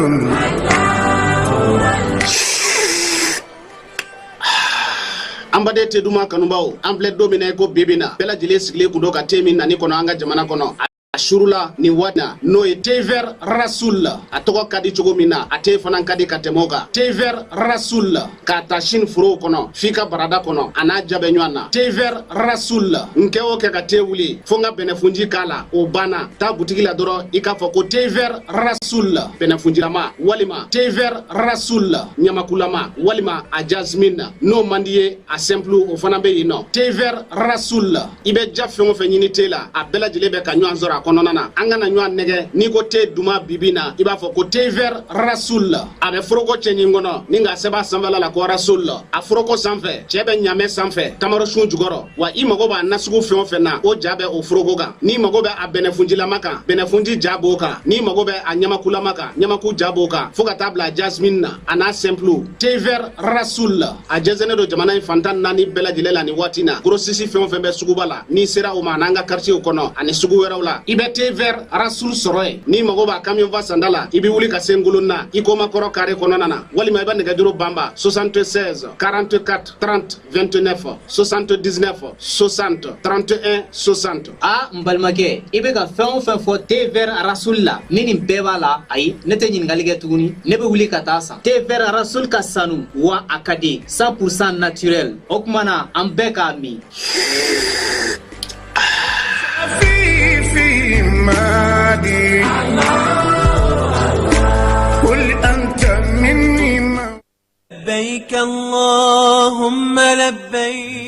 An baden te duman kanubaw, an filɛ don min na i ko bi bi na, bɛɛ lajɛlen sigilen kun don ka te min nani kɔnɔ an ka jamana kɔnɔ. A surula nin waati na, n'o ye thé vert Rasoul. A tɔgɔ ka di cogo min na, a te fana ka di ka tɛmɛ o kan. Thé vert Rasoul, k'a ta Chine forow kɔnɔ f'i ka barada kɔnɔ, a n'a ja bɛ ɲɔgɔn na. Thé vert Rasoul, n kɛ o kɛ ka te wuli fo n ka bɛnɛfunji k'a la, o banna. Taa butigi la dɔrɔn, i k'a fɔ ko thé vert Rasoul bɛnɛfunjilama, walima thé vert Rasoul ɲamakulama, walima a jasmine. N'o man di ye, a simple, o fana bɛ yen nɔ. Thé vert Rasoul, i bɛ ja fɛn o fɛn ɲini te la, a bɛɛ lajɛlen bɛ ka ɲɔgɔn sɔrɔ a kɔnɔna na. An kana ɲɔgɔn nɛgɛ, n'i ko te duman bibi na, i b'a fɔ ko thé vert Rasoul. A bɛ foroko cɛɲi kɔnɔ ni k'a sɛbɛn a sanfɛla la ko Rasoul. A foroko sanfɛ, cɛ bɛ ɲamɛ sanfɛ, tamarosun jukɔrɔ. Wa i mago b'a nasugu fɛn o fɛn na, o ja bɛ o foroko kan. N'i mago bɛ a bɛnɛfunjilama kan, bɛnɛfunji ja b'o kan. N'i mago bɛ a ɲamakulama kan, ɲamaku ja b'o kan, fo ka taa bila jasmine na, a n'a simple. Thé vert Rasoul, a jɛnsɛnnen don jamana in fan 14 bɛɛ lajɛlen la nin waati na. Grossiste fɛn o fɛn bɛ suguba la, n'i sera o ma, n'an ka quartier kɔnɔ ani sugu wɛrɛw la, i bɛ thé vert Rasoul sɔrɔ yen. N'i mago b'a camion fa sanda la, i bɛ wuli ka se Ngolonna i komakɔrɔ carré kɔnɔna na, walima i bɛ nɛgɛjuru banba 76 44 30 29, 79 60 31 60. A n balimakɛ, i bɛ ka fɛn o fɛn fɔ thé vert Rasoul la, ni nin bɛɛ b'a la, ayi, ne tɛ ɲininkali kɛ tuguni, ne bɛ wuli ka taa san. Thé vert Rasoul ka sanu wa, a ka di, 100% naturel. O tuma na, an bɛɛ k'a min.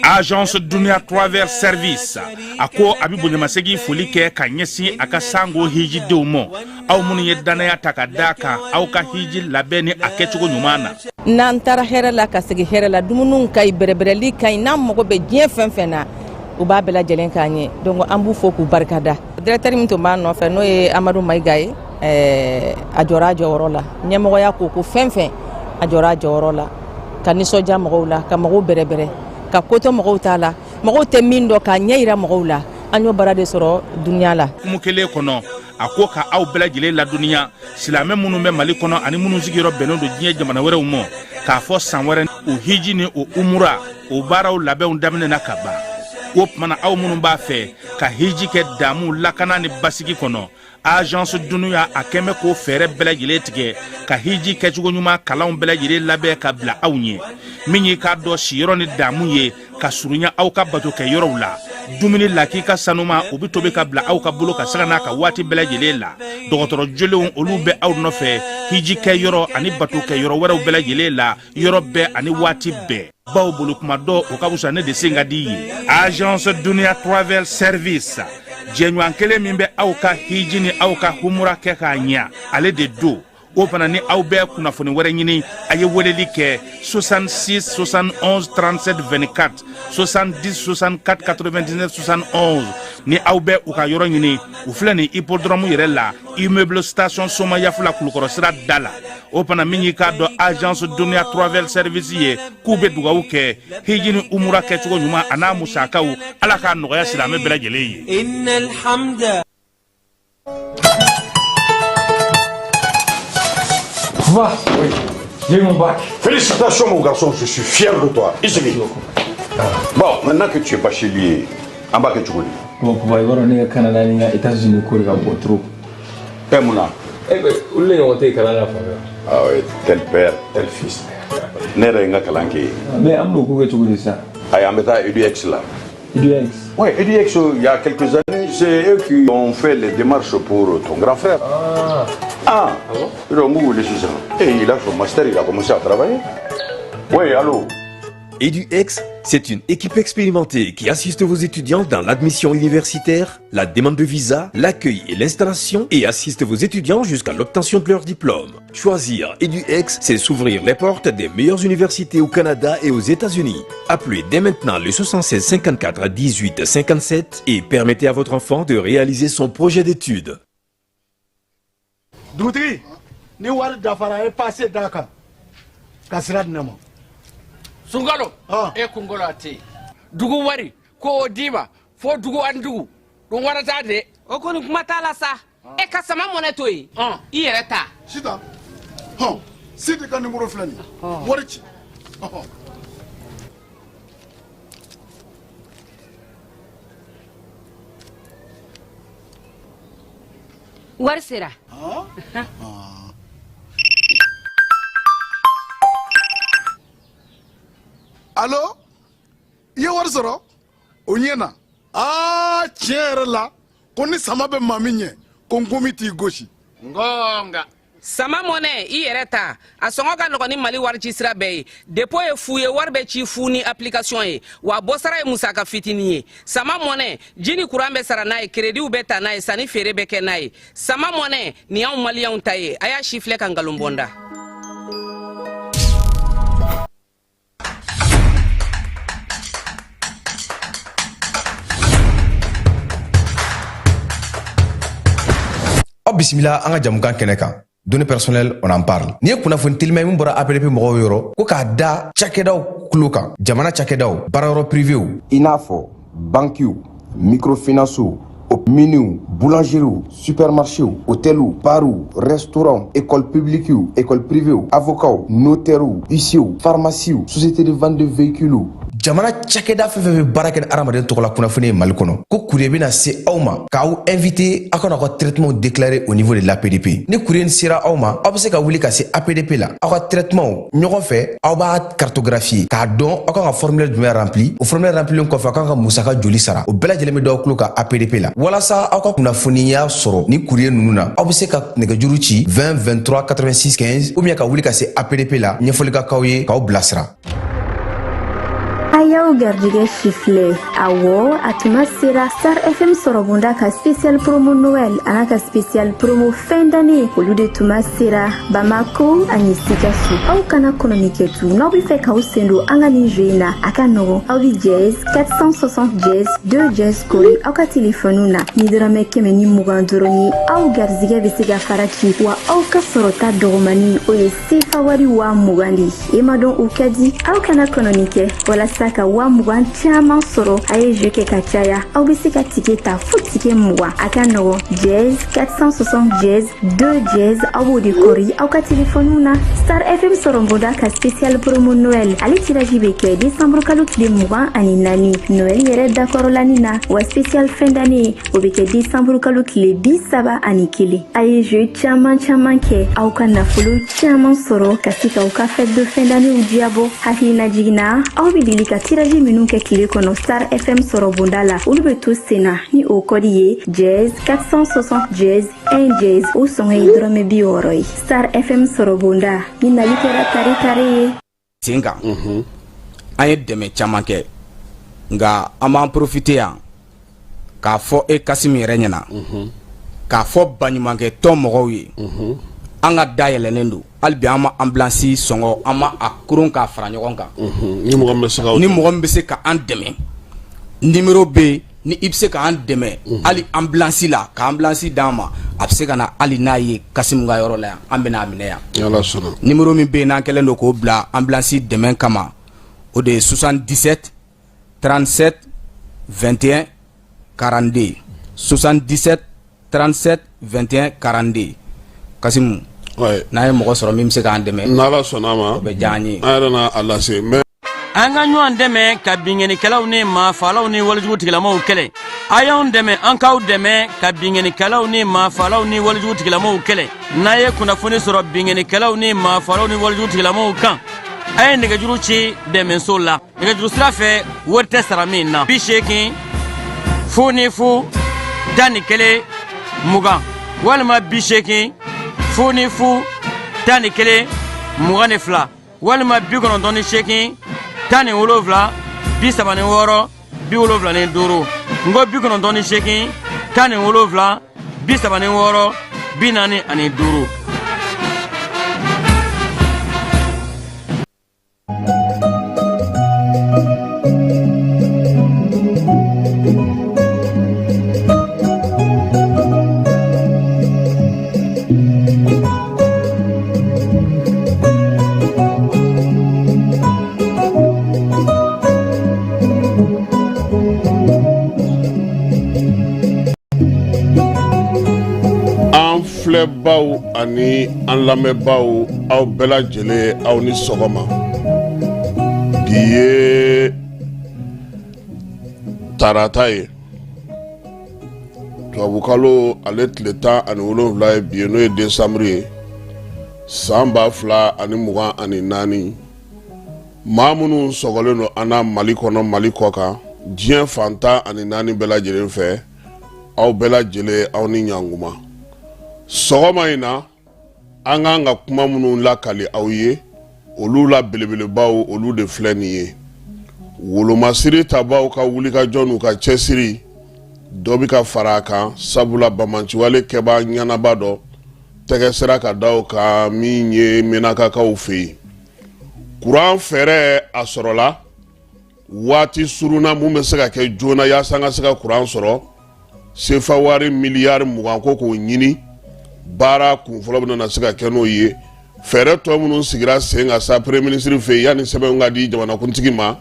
Agence Dunia Travel Service a ko a bɛ bonyamasegin foli kɛ ka ɲɛsin a ka sango hijidenw ma, aw minnu ye dannaya ta ka da kan aw ka hiji labɛn ni a kɛcogo ɲuman na. N'an taara hɛrɛ la ka segin hɛrɛ la, dumuniw ka ɲi, bɛrɛbɛrɛli ka ɲi. N'an mago bɛ diɲɛ fɛn fɛn na, u b'a bɛɛ lajɛlen k'an ye. Donc an b'u fo k'u barikada. Directeur min tun b'an nɔfɛ, n'o ye Amadu Mayiga ye, a jɔra a jɔyɔrɔ la. Ɲɛmɔgɔya ko ko fɛn fɛn, a jɔra a jɔyɔrɔ la ka nisɔndiya mɔgɔw la, ka mɔgɔw bɛrɛbɛrɛ, ka kotɔ mɔgɔw t'a la, mɔgɔw tɛ min dɔn, k'a ɲɛ yira mɔgɔw la. An y'o baara de sɔrɔ dunuya la. Kumu kelen kɔnɔ, a ko ka aw bɛɛ lajɛlen ladɔnniya, silamɛ minnu bɛ Mali kɔnɔ ani minnu sigiyɔrɔ bɛnnen don diɲɛ jamana wɛrɛw ma, k'a fɔ san wɛrɛ o hiji ni o umura o baaraw labɛnw daminɛna ka ban. O tuma na, aw minnu b'a fɛ ka hiji kɛ damu, lakana ni basigi kɔnɔ, Agence Dunuya a kɛn bɛ k'o fɛɛrɛ bɛɛ lajɛlen tigɛ ka hiji kɛcogo ɲuman kalanw bɛɛ lajɛlen labɛn ka bila aw ɲɛ. Min y'i k'a dɔn siyɔrɔ ni damu ye ka surunya aw ka bato kɛ yɔrɔw la, dumuni lakika sanuma, o bɛ tobi ka bila aw ka bolo ka sanga n'a ka waati bɛɛ lajɛlen la. Dɔgɔtɔrɔ jolenw, olu bɛ aw nɔfɛ hiji kɛ yɔrɔ ani bato kɛ yɔrɔ wɛrɛw bɛɛ lajɛlen la, yɔrɔ bɛɛ ani waati bɛɛ. Baw bolo kuma dɔ, o ka fisa ne de sen ka di ye. Agence Dunia Travel Service, jɛɲɔgɔn kelen min bɛ aw ka hiji ni aw ka humura kɛ k'a ɲɛ, ale de don. O fana ni aw bɛ kunnafoni wɛrɛ ɲini, a ye weleli kɛ 66 71 37 24, 70 64 99 71. Ni aw bɛ u ka yɔrɔ ɲini, u filɛ nin hippodrome yɛrɛ la, immeuble station Somayafula, Kulukɔrɔ sira da la. O fana, min y'i k'a dɔn Agence Dunia Travel Service ye, k'u bɛ dugawu kɛ hiji ni umura kɛcogo ɲuman a n'a musakaw, Ala k'a nɔgɔya silamɛ bɛɛ lajɛlen ye. Va. Oui. J'ai eu mon bac. Félicitations, mon garçon, je suis fier de toi. Ici. Bon, maintenant que tu es bachelier, an b'a kɛ cogo di? Bon, papa, i b'a dɔn ne ka Canada ni n ka États-Unis ko de ka bon trop. Eh, mun na? Eh ben, olu de ɲɔgɔn tɛ yen kalan na fan fɛ. Ah oui, tel père, tel fils. Ne yɛrɛ ye n ka kalan kɛ yen. Mais an bɛn'o ko kɛ cogo di sisan? Ayi, an bɛ taa EDUX la. EDUX? Oui, EDUX, il y a quelques années, c'est eux qui ont fait les démarches pour ton grand frère. Ah. Ah, Ah bon? Ils ont wele sisan. Et il a son master, il a commencé à travailler. Oui, allô? EduX, c'est une équipe expérimentée qui assiste vos étudiants dans l'admission universitaire, la demande de visa, l'accueil et l'installation et assiste vos étudiants jusqu'à l'obtention de leur diplôme. Choisir EduX, c'est s'ouvrir les portes des meilleures universités au Canada et aux États-Unis. Appelez dès maintenant le 76 54 18 57 et permettez à votre enfant de réaliser son projet d'études. Dugutigi, ni wari dafara, ye passe d'a kan ka sira di ne ma. Sunkalo e kunkolo a tɛ yen, dugu wari ko o d'i ma fo dugu ani dugu ɗum warata de. O kɔni, kuma t'a la sa. E ka sama mɔnɛ to yen, i yɛrɛ ta. Sitan. Hɔn, Sidi ka nimoro filɛ nin ye, wari ci. Ɔhɔn. Wari sera. Alo, i ye wari sɔrɔ? O ɲɛna. Aa, tiɲɛ yɛrɛ la, ko ni sama bɛ maa min ɲɛ, ko nkomi t'i gosi. Ngonga. Sama mɔnɛ i yɛrɛ ta, a sɔngɔ ka nɔgɔn ni Mali warici sira bɛɛ ye. Dépôt ye fu ye, wari bɛ ci fu ni application ye, wa bɔsara ye musaka fitinin ye. Sama mɔnɛ, ji ni kuran bɛ sara n'a ye, kerediw bɛ ta n'a ye, sanni feere bɛ kɛ n'a ye. Sama mɔnɛ nin y'anw maliyɛnw ta ye. A y'a sifilɛ ka nkalon bɔ n da. Aw bisimila an ka jamukan kɛnɛ kan, données personnelles, on en parle. Nin ye kunnafoni telima ye min bɔra APDP mɔgɔw yɔrɔ, ko k'a da cakɛdaw tulo kan, jamana cakɛdaw, baarayɔrɔ privéw, i n'a fɔ bankiw, microfinancew, miniw, boulangeriew, supermarchéw, hôteliw, barw, restaurants, école publiquew, école privéw, avocats, notairew, huissierw, pharmaciew, société de vente de véhicules. Jamana cakɛda fɛn fɛn bɛ baara kɛ ni hadamaden tɔgɔla kunnafoni ye Mali kɔnɔ, ko courrier bɛna se aw ma k'aw invité aw ka n'aw ka traitement déclarer au niveau de l'APDP. Ni courrier sera aw ma, aw bɛ se ka wuli ka se APDP la, aw ka traitement ɲɔgɔn fɛ, aw b'a cartographier k'a dɔn aw kan ka formulaire jumɛn rempli. O formulaire remplilen kɔfɛ, aw kan ka musaka joli sara, o bɛɛ lajɛlen bɛ d'aw tulo kan APDP la. Walasa aw ka kunnafoniya sɔrɔ ni courrier ninnu na, aw bɛ se ka nɛgɛjuru ci 20 23 86 15 ou bien ka wuli ka se APDP la, ɲɛfɔli ka k'aw ye k'aw bilasira. A y'aw garijɛgɛ sifilɛ. Awɔ, a tuma sera. Star FM sɔrɔbonda ka spécial promo Noël an'a ka spécial promo fin d'année, olu de tuma sera Bamako ani Sikaso. Aw kana kɔnɔni kɛ tu. N'aw bɛ fɛ k'aw sen don an ka nin jeu in na, a ka nɔgɔn. Aw bɛ dièse 460 dièse 2 dièse kori aw ka telefɔniw na. Ni dɔrɔmɛ 120 dɔrɔn ye, aw garijɛgɛ bɛ se ka fara ci, wa aw ka sɔrɔta dɔgɔmani, o ye sefa wari 20 000 de ye. E ma dɔn o ka di. Aw kana kɔnɔni kɛ. Walasa ka 20 000 caman sɔrɔ, a ye jeu kɛ ka caya. Aw bɛ se ka ticket ta fo ticket 20. A ka nɔgɔn, dièse 460 dièse 2 dièse, aw b'o de kɔri aw ka telefɔniw na. Star FM sɔrɔbonda ka spécial promo Noël, ale tirage bɛ kɛ décembre kalo tile 24, Noël yɛrɛ dakɔrɔlani na, wa spécial fin d'année, o bɛ kɛ décembre kalo tile 31. A ye jeu caman caman kɛ, aw ka nafolo caman sɔrɔ ka se k'aw ka fête de fin d'année diyabɔ. Hakilina jiginna, aw bɛ deli ka tirage minnu kɛ tile kɔnɔ Star FM sɔrɔbonda la, olu bɛ to sen na ni o kɔdi ye dièse 460 dièse 1 dièse. O sɔngɔ ye dɔrɔmɛ 60 ye. Star FM sɔrɔbonda, ni nali kɛra tari tari ye. Sen kan, an ye dɛmɛ caman kɛ, nka an b'an profiter yan k'a fɔ e Kasimi yɛrɛ ɲɛna, k'a fɔ baɲumankɛ tɔn mɔgɔw ye, an ka da yɛlɛnnen don hali bi. An ma ambulance sɔngɔ, an ma a koron k'a fara ɲɔgɔn kan. Ni mɔgɔ min bɛ se ni mɔgɔ min bɛ se ka an dɛmɛ, numéro bɛ yen. Ni i bɛ se k'an dɛmɛ hali ambulance la, ka ambulance d'an ma, a bɛ se ka na hali n'a ye Kasimu ka yɔrɔ la yan, an bɛna a minɛ yan. Ni Ala sɔnna. Numéro min bɛ yen n'an kɛlen don k'o bila ambulance dɛmɛ kama, o de ye 77 37 21 42, 77 37 21 42. Kasimu, n'an ye mɔgɔ sɔrɔ min bɛ se k'an dɛmɛ, n'Ala sɔnna a ma, o bɛ diya an ye. An yɛrɛ n'a a lase mais An ka ɲɔgɔn dɛmɛ ka binkannikɛlaw ni maafalaw ni walejugu tigilamaw kɛlɛ. A y'anw dɛmɛ, an k'aw dɛmɛ ka binkannikɛlaw ni maafalaw ni walejugu tigilamaw kɛlɛ. N'a ye kunnafoni sɔrɔ binkannikɛlaw ni maafalaw ni walejugu tigilamaw kan, a ye nɛgɛjuru ci dɛmɛso la nɛgɛjuru sira fɛ, wari tɛ sara min na: 80 00 11 20 walima 80 00 11 22 walima 98 17 36 75. N ko 98 17 36 45. An filɛbaw ani an lamɛnbaw, aw bɛɛ lajɛlen, aw ni sɔgɔma. Bi ye tarata ye, tubabukalo ale tile 17 ye bi ye, n'o ye desanburu ye, san 2024. Maa minnu sɔgɔlen don an na Mali kɔnɔ, Mali kɔ kan, diɲɛ fan 14 bɛɛ lajɛlen fɛ, aw bɛɛ lajɛlen, aw ni ɲankuma. Sɔgɔma in na, an k'an ka kuma minnu lakali aw ye, olu la belebelebaw, olu de filɛ nin ye. Wolomasiri tabaw ka wulikajɔ n'u ka cɛsiri dɔ bɛ ka fara a kan, sabula banbaanciwale kɛbaa ɲanaba dɔ tɛgɛ sera ka da o kan min ye Menakakaw fɛ yen. Kuran fɛɛrɛ a sɔrɔla waati surunna mun bɛ se ka kɛ joona yaasa an ka se ka kuran sɔrɔ. Sefa wari miliyari 20 ko k'o ɲini, baara kunfɔlɔ bɛna na se ka kɛ n'o ye. Fɛɛrɛ tɔ minnu sigira sen kan sa premier ministre fɛ yen, yanni sɛbɛnw ka di jamanakuntigi ma,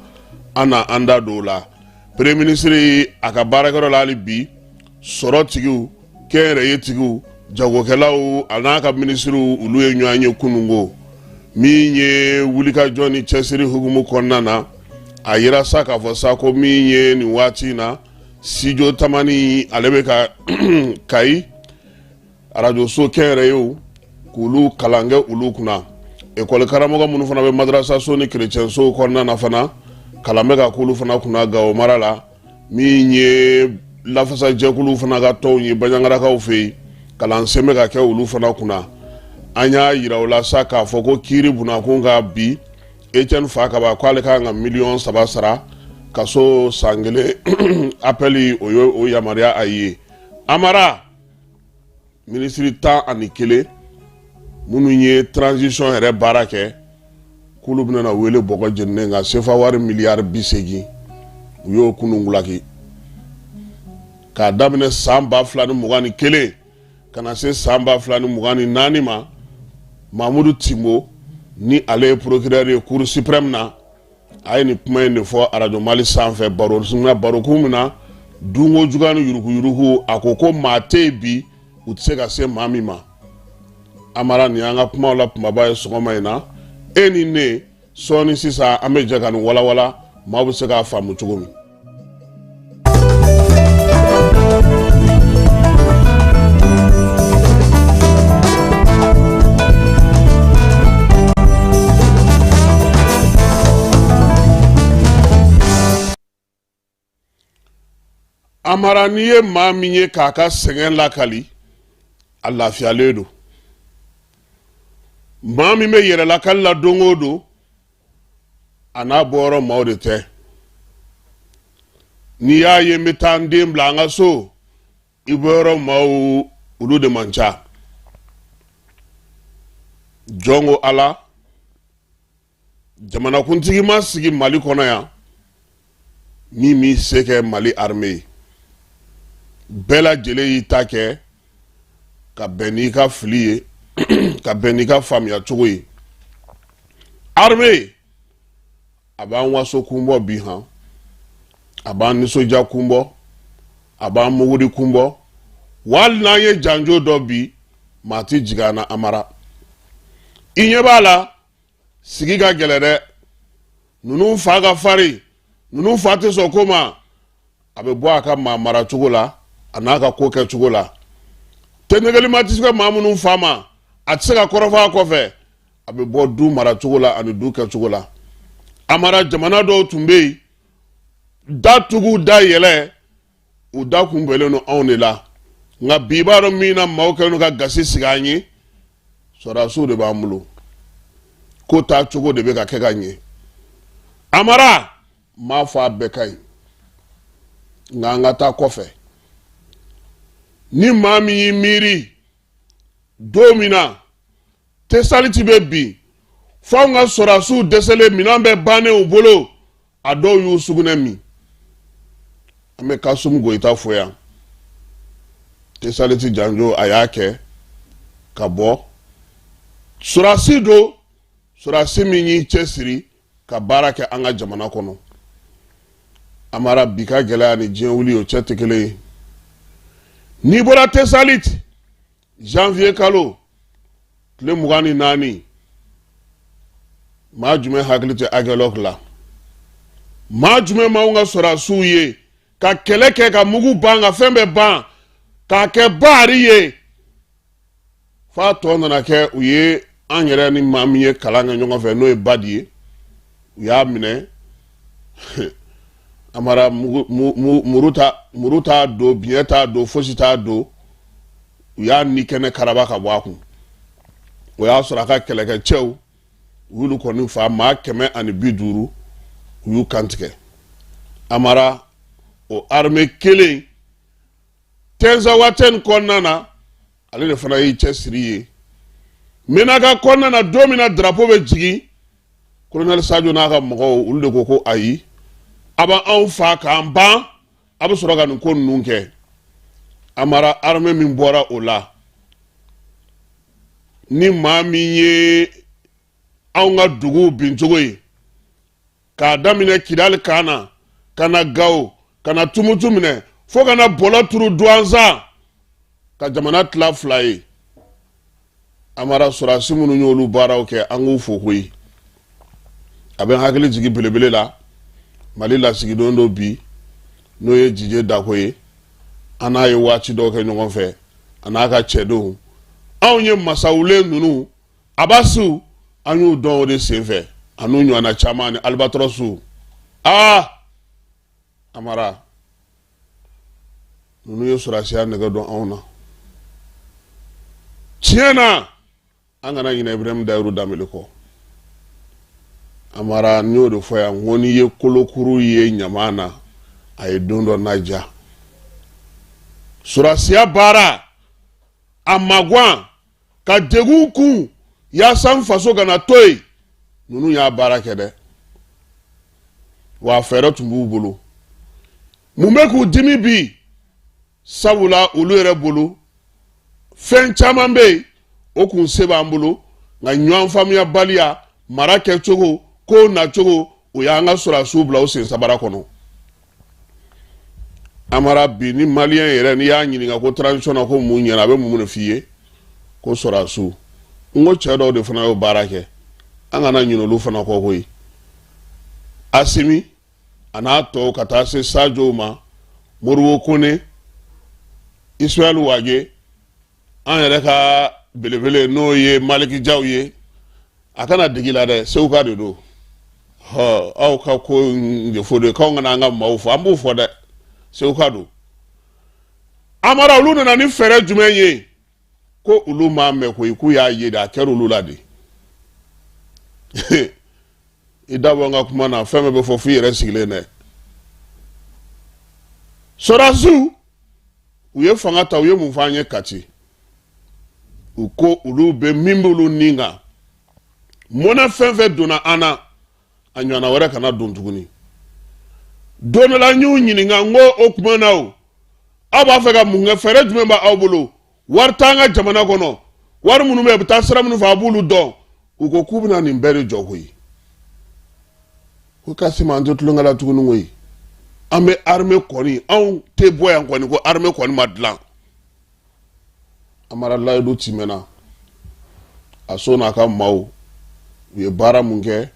an na an da don o la. Premier ministre a ka baarakɛyɔrɔ la hali bi, sɔrɔ tigiw, kɛnyɛrɛye tigiw, jagokɛlaw a n'a ka minisiriw, olu ye ɲɔgɔn ye kununko min ye wulikajɔ ni cɛsiri hukumu kɔnɔna na. A yira sa k'a fɔ sa ko min ye nin waati in na, Studio Tamani ale bɛ ka Kayi arajoso kɛnyɛrɛyew k'olu kalan kɛ olu kunna. Ekɔli karamɔgɔ minnu fana bɛ madarasaso ni kerecɛnsow kɔnɔna na fana, kalan bɛ ka k'olu fana kunna Gawo mara la. Min ye lafasajɛkulu fana ka tɔnw ye Baɲangarakaw fɛ yen, kalansen bɛ ka kɛ olu fana kunna. An y'a yira o la sa k'a fɔ ko kiiri bunakun kan bi, Etienne Fakaba ko ale ka kan ka miliyɔn 3 sara, kaso san 1, appel o ye o yamaruya a ye. Amara, minisiri 11 minnu ye transition yɛrɛ baara kɛ, k'olu bɛna wele bɔgɔ jeninen kan. Sefa wari miliyari 80, u y'o kunungulaki k'a daminɛ san 2021 ka na se san 2024 ma. Mamudu Timbo, ni ale ye procureur ye Cour suprême na, a ye nin kuma in de fɔ arajo Mali sanfɛ baro barokun min na, dunko juguya ni yuruguyurugu. A ko ko maa tɛ yen bi u tɛ se ka se maa min ma. Amara, nin y'an ka kumaw la kumaba ye sɔgɔma in na. E ni ne, sɔɔni sisan an bɛ jɛ ka nin walawala, maaw bɛ se k'a faamu cogo min. Amara, n'i ye maa min ye k'a ka sɛgɛn lakali, a lafiyalen don. Maa min bɛ yɛrɛ lakali la don o don, a n'a bɔyɔrɔ maaw de tɛ. N'i y'a ye n bɛ taa n den bila an ka so, i bɔyɔrɔ maaw olu de man ca. Jɔn ko Ala, jamanakuntigi ma sigi Mali kɔnɔ yan min m'i se kɛ Mali armée ye. Bɛɛ lajɛlen y'i ta kɛ ka bɛn n'i ka fili ye, ka bɛn n'i ka faamuya cogo ye. Armée a b'an waso kun bɔ bi han, a b'an nisɔndiya kun bɔ, a b'an muguri kun bɔ. Wali n'an ye janjo dɔ bi, maa tɛ jigin an na. Amara, i ɲɛ b'a la, sigi ka gɛlɛn dɛ. Ninnu fa ka farin, ninnu fa tɛ sɔn ko ma. A bɛ bɔ a ka maa mara cogo la, a n'a ka ko kɛ cogo la. Tɛnɛgɛlima tɛ se ka maa minnu fa ma, a tɛ se ka kɔrɔfɔ a kɔfɛ. A bɛ bɔ du mara cogo la ani du kɛ cogo la. Amara, jamana dɔw tun bɛ yen, da tugu da yɛlɛ, u da kun bɛnnen don anw de la. Nka bi, b'a dɔn min na maaw kɛlen don ka gasi sigi an ye, sɔrɔdasiw de b'an bolo, ko taa cogo de bɛ ka kɛ ka ɲɛ. Amara, n m'a fɔ a bɛɛ ka ɲi, nka an ka taa kɔfɛ. Ni maa min y'i miiri don min na Tesaliti bɛ bin, fo anw ka sɔrɔdasiw dɛsɛlen, minɛn bɛɛ bannen u bolo, a dɔw y'u sugunɛ min. An bɛ Kasum Goyita fo yan. Tesaliti janjo a y'a kɛ ka bɔ. Sɔrɔdasi don, sɔrɔdasi min y'i cɛsiri ka baara kɛ an ka jamana kɔnɔ. Amara, bi ka gɛlɛya ni diɲɛ wuli o cɛ tɛ kelen ye. N'i bɔra Tesaliti Janvier kalo tile 24, maa jumɛn hakili tɛ Aguelhok la? Maa jumɛn m'anw ka sɔrɔdasiw ye ka kɛlɛ kɛ, ka mugu ban, ka fɛn bɛɛ ban, k'a kɛ baari ye, f'a tɔ nana kɛ u ye an yɛrɛ ni maa min ye kalan kɛ ɲɔgɔn fɛ, n'o ye Badi ye, u y'a minɛ. Amara, muru t'a don, biɲɛ t'a don, fosi t'a don. U y'a ni kɛnɛ karaba ka bɔ a kun. O y'a sɔrɔ a ka kɛlɛkɛcɛw, u y'olu kɔni fa, maa 150, u y'u kantigɛ. Amara, o armée kelen Tinzaouaten kɔnɔna na, ale de fana y'i cɛsiri ye Menaka kɔnɔna na. Don min na drapeau bɛ jigin, colonel Sadio n'a ka mɔgɔw, olu de ko ko ayi, a b'anw fa k'an ban, a bɛ sɔrɔ ka nin ko ninnu kɛ. Amara, armée min bɔra o la, ni maa min ye anw ka duguw bincogo ye, k'a daminɛ Kidali kan na, ka na Gawo, ka na Tumutu minɛ, fo ka na bɔlɔ turu Duwanzan, ka jamana tila fila ye. Amara, sɔrɔdasi minnu y'olu baaraw kɛ, an k'u fo koyi. A bɛ n hakili jigin belebele la, Mali lasigiden don bi, n'o ye Jije Dako ye. An n'a ye waati dɔw kɛ ɲɔgɔn fɛ, a n'a ka cɛdenw. Anw ye masawulen ninnu, Abasiw, an y'u dɔn o de senfɛ, an'u ɲɔgɔnna caman ni Albatrosiw. Aa Amara, ninnu ye sɔrɔdasiya nɛgɛ don anw na. Tiɲɛ na, an kana ɲinɛ Ibrahim Dayiru Danbele kɔ. Amara, n y'o de fɔ yan, n ko n'i ye kolokuru ye ɲama na, a ye don dɔ naja. Sɔrɔdasiya baara a magwan ka degun kun yaasa n faso kana to yen, ninnu y'a baara kɛ dɛ, wa fɛɛrɛ tun b'u bolo. Mun bɛ k'u dimi bi? Sabula olu yɛrɛ bolo, fɛn caman bɛ yen, o kun se b'an bolo, nka ɲɔgɔn faamuyabaliya, mara kɛcogo, kow nacogo, o y'an ka sɔrɔdasiw bila u sen sabara kɔnɔ. Amara, bi ni maliyɛn yɛrɛ, n'i y'a ɲininka ko transition na ko mun ɲɛna, a bɛ mun de f'i ye? Ko sɔrɔdasiw. N ko cɛ dɔw de fana y'o baara kɛ, an kana ɲinɛ olu fana kɔ koyi. Asimi a n'a tɔw, ka taa se Sajow ma, Modibo Kone, Ismaël Wage, an yɛrɛ ka belebele n'o ye Maliki Jaw ye, a kana digi la dɛ, Seguka de don. Hɔ, aw ka ko de fo de k'anw kana an ka maaw fɔ, an b'u fɔ dɛ, Seguka don. Amara, olu nana ni fɛɛrɛ jumɛn ye? Ko olu m'a mɛn koyi, k'u y'a ye de, a kɛra olu la de. I da bɔ n ka kuma na, fɛn bɛɛ bɛ fɔ f'i yɛrɛ sigilen dɛ. Sɔrɔdasiw, u ye fanga ta, u ye mun fɔ an ye Kati? U ko olu bɛ min b'olu nin kan, mɔnɛ fɛn fɛn donna an na, a ɲɔgɔnna wɛrɛ kana don tuguni. Don dɔ la, n y'u ɲininka, n ko o tuma na o, aw b'a fɛ ka mun kɛ? Fɛɛrɛ jumɛn b'aw bolo? Wari t'an ka jamana kɔnɔ, wari minnu bɛ yen, a bɛ taa sira minnu fɛ, a b'olu dɔn. U ko k'u bɛna nin bɛɛ de jɔ koyi. Ko Kassim, an tɛ tulonkɛ la tuguni koyi, an bɛ armée kɔni, anw tɛ bɔ yan kɔni ko armée kɔni ma dilan. Amara, layidu timɛna. A so n'a ka maaw, u ye baara mun kɛ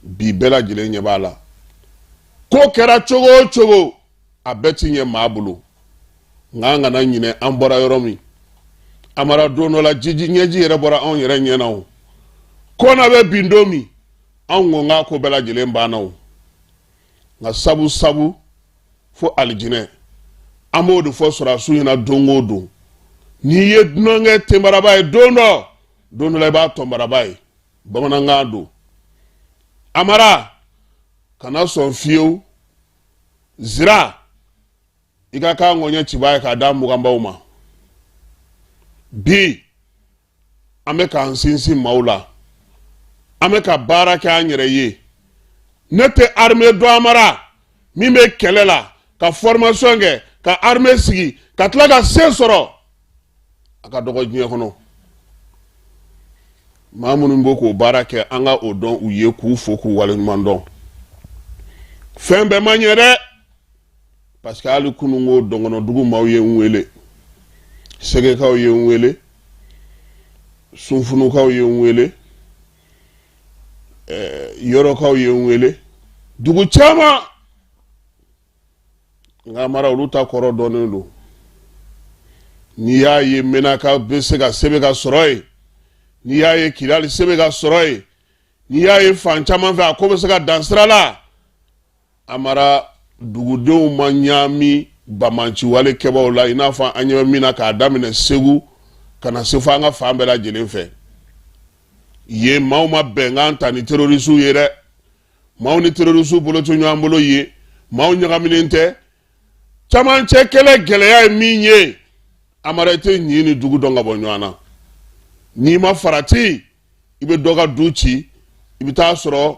bi, bɛɛ lajɛlen ɲɛ b'a la. Ko kɛra cogo o cogo, a bɛɛ ti ɲɛ maa bolo, nka an kana ɲinɛ an bɔra yɔrɔ min. Amara, don dɔ la, jiji ɲɛji yɛrɛ bɔra anw yɛrɛ ɲɛ na. O kɔna bɛ bin don min, anw ko k'a ko bɛɛ lajɛlen banna o, nka sabu sabu fo alijinɛ. An b'o de fɔ sɔrɔdasiw ɲɛna don o don: n'i ye dunankɛ tenbaraba ye don dɔ, don dɔ la i b'a tɔnbaraba ye. Bamanankan don. Amara, kana sɔn fiyewu zira i ka k'a ŋɔɲɛ cibaa ye k'a da muganbaw ma. Bi an bɛ k'an sinsin maaw la, an bɛ ka baara kɛ an yɛrɛ ye. Ne tɛ armée dɔn, Amara, min bɛ kɛlɛ la, ka formation kɛ, ka armée sigi, ka tila ka se sɔrɔ. A ka dɔgɔ diɲɛ kɔnɔ. Maa minnu b'o k'o baara kɛ, an ka o dɔn u ye, k'u fo, k'u waleɲuman dɔn. Fɛn bɛɛ ma ɲɛ dɛ, parce que hali kunun ko dɔngɔnɔdugu maaw ye n wele, Sɛgɛkaw ye n wele. Sunfunukaw ye n wele, Yɔrɔkaw ye n wele, dugu caman. Nka Amara, olu ta kɔrɔ dɔnnen don. N'i y'a ye Menaka bɛ se ka se bɛ ka sɔrɔ yen, n'i y'a ye Kidali se bɛ ka sɔrɔ yen, n'i y'a ye fan caman fɛ a ko bɛ se ka dan sira la, Amara, dugudenw ma ɲaami banbaanciwale kɛbaaw la i n'a fɔ an ɲɛ bɛ min na k'a daminɛ Segu ka na se fo an ka fan bɛɛ lajɛlen fɛ. Yen maaw ma bɛnkan ta ni terorisiw ye dɛ. Maaw ni terorisiw bolo tɛ ɲɔgɔn bolo yen, maaw ɲagaminen tɛ. Camancɛ kɛlɛ gɛlɛya ye min ye, Amara, i tɛ ɲin ni dugu dɔn ka bɔ ɲɔgɔn na. N'i ma farati, i bɛ dɔ ka du ci, i bɛ taa sɔrɔ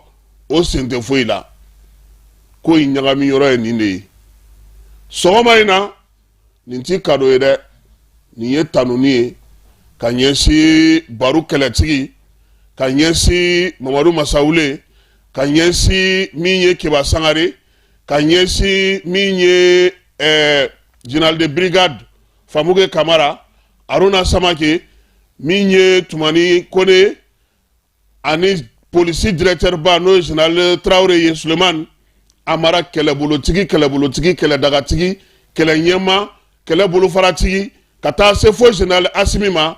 o sen tɛ foyi la. Ko in ɲagami yɔrɔ ye nin de ye. Sɔgɔma in na, nin ti kado ye dɛ, nin ye tanuni ye ka ɲɛsin Baru kɛlɛtigi, ka ɲɛsin Mamadu Masawule, ka ɲɛsin min ye Keba Sangare, ka ɲɛsin min ye général de brigade Famuke Kamara, Aruna Samake, min ye Tumani Kone ani polisi directeur ba n'o ye général Traoré ye, Sulemani Amara, kɛlɛbolotigi, kɛlɛbolotigi, kɛlɛdagatigi, kɛlɛ ɲɛma, kɛlɛ bolofaratigi, ka taa se fo général Asimi ma,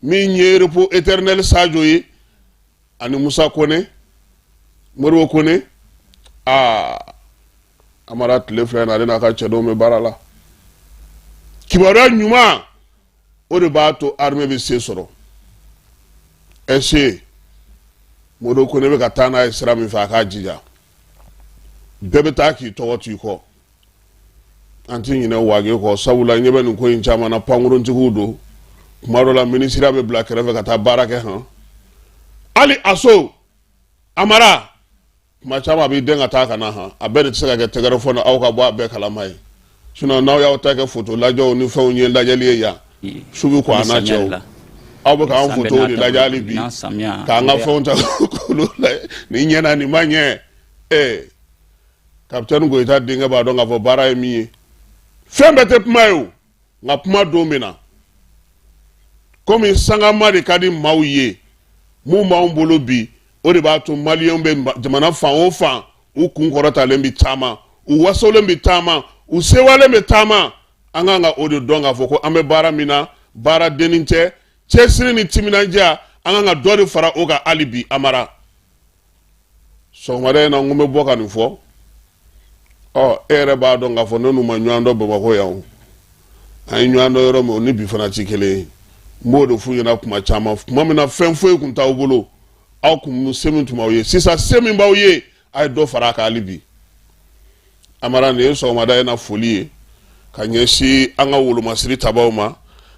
min ye repos éternel Sadio ye, ani Musa Kone, Moribo Kone. Aa Amara, tile filɛ in na, ale n'a ka cɛdenw bɛ baara la. Kibaruya ɲuman, o de b'a to armée bɛ se sɔrɔ. Ɛse Moribo Kone bɛ ka taa n'a ye sira min fɛ, a k'a jija. Bɛɛ bɛ taa k'i tɔgɔ to i kɔ. An tɛ ɲinɛ Wage kɔ, sabula ɲɛ bɛ nin ko in caman na, pankuruntigiw don. Kuma dɔ la, minisiriya bɛ bila kɛrɛfɛ ka taa baara kɛ han. Hali aso Amara, kuma caman a b'i den ka taa ka na han. A bɛɛ de tɛ se ka kɛ tɛgɛrɛ fɔ aw ka bɔ a bɛɛ kalama ye. Sinon n'aw y'aw ta kɛ foto lajɛw ni fɛnw ye, lajɛli ye yan, su bɛ ko an n'a cɛw, aw bɛ k'an fotow de lajɛ hali bi, k'an ka fɛnw ta k'olu lajɛ. Nin ɲɛna, nin ma ɲɛ. Ee, kapitɛni Goyita denkɛ b'a dɔn k'a fɔ baara ye min ye. Fɛn bɛɛ tɛ kuma ye o, nka kuma don bɛ na. Komi sangama de ka di maaw ye, mun b'anw bolo bi, o de b'a to maliyɛnw bɛ jamana fan o fan, u kun kɔrɔtalen bɛ taama, u wasolen bɛ taama, u sewalen bɛ taama. An kan ka o de dɔn k'a fɔ ko an bɛ baara min na, baara dennin tɛ. Cɛsiri ni timinandiya, an kan ka dɔ de fara o kan hali bi. Amara, sɔgɔmada in na, n ko n bɛ bɔ ka nin fɔ. Ɔ, e yɛrɛ b'a dɔn k'a fɔ ne n'u ma ɲɔgɔn dɔn Bamakɔ yan o. An ye ɲɔgɔn dɔn yɔrɔ min, o ni bi fana ti kelen ye. N b'o de f'u ɲɛna kuma caman. Tuma min na fɛn foyi kun t'aw bolo, aw kun se min tun b'aw ye, sisan se min b'aw ye, a ye dɔ fara a kan hali bi. Amara, nin ye sɔgɔmada in na foli ye ka ɲɛsin an ka wolomasiri tabaw ma,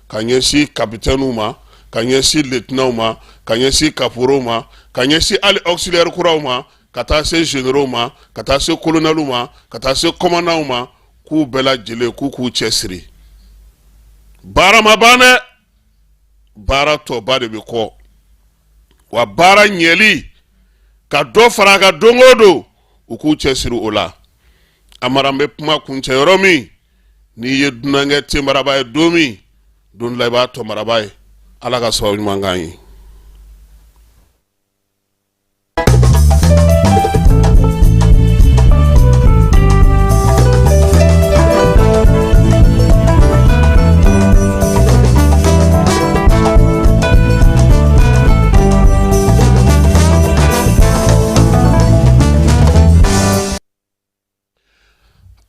ka ɲɛsin kapitɛniw ma, ka ɲɛsin lieutenantw ma, ka ɲɛsin kaporow ma, ka ɲɛsin hali auxiliaire kuraw ma, ka taa se généraux ma, ka taa se colonelw ma, ka taa se commandantw ma, k'u bɛɛ lajɛlen k'u k'u cɛsiri. Baara ma ban dɛ, baara tɔba de bɛ kɔ. Wa baara ɲɛli ka dɔ fara a kan don o don, u k'u cɛsiri o la. Amara, n bɛ kuma kuncɛ yɔrɔ min, n'i ye dunankɛ tenbaraba ye don min, don dɔ la i b'a tɔnbaraba ye. Ala ka sababu ɲuman k'an ye.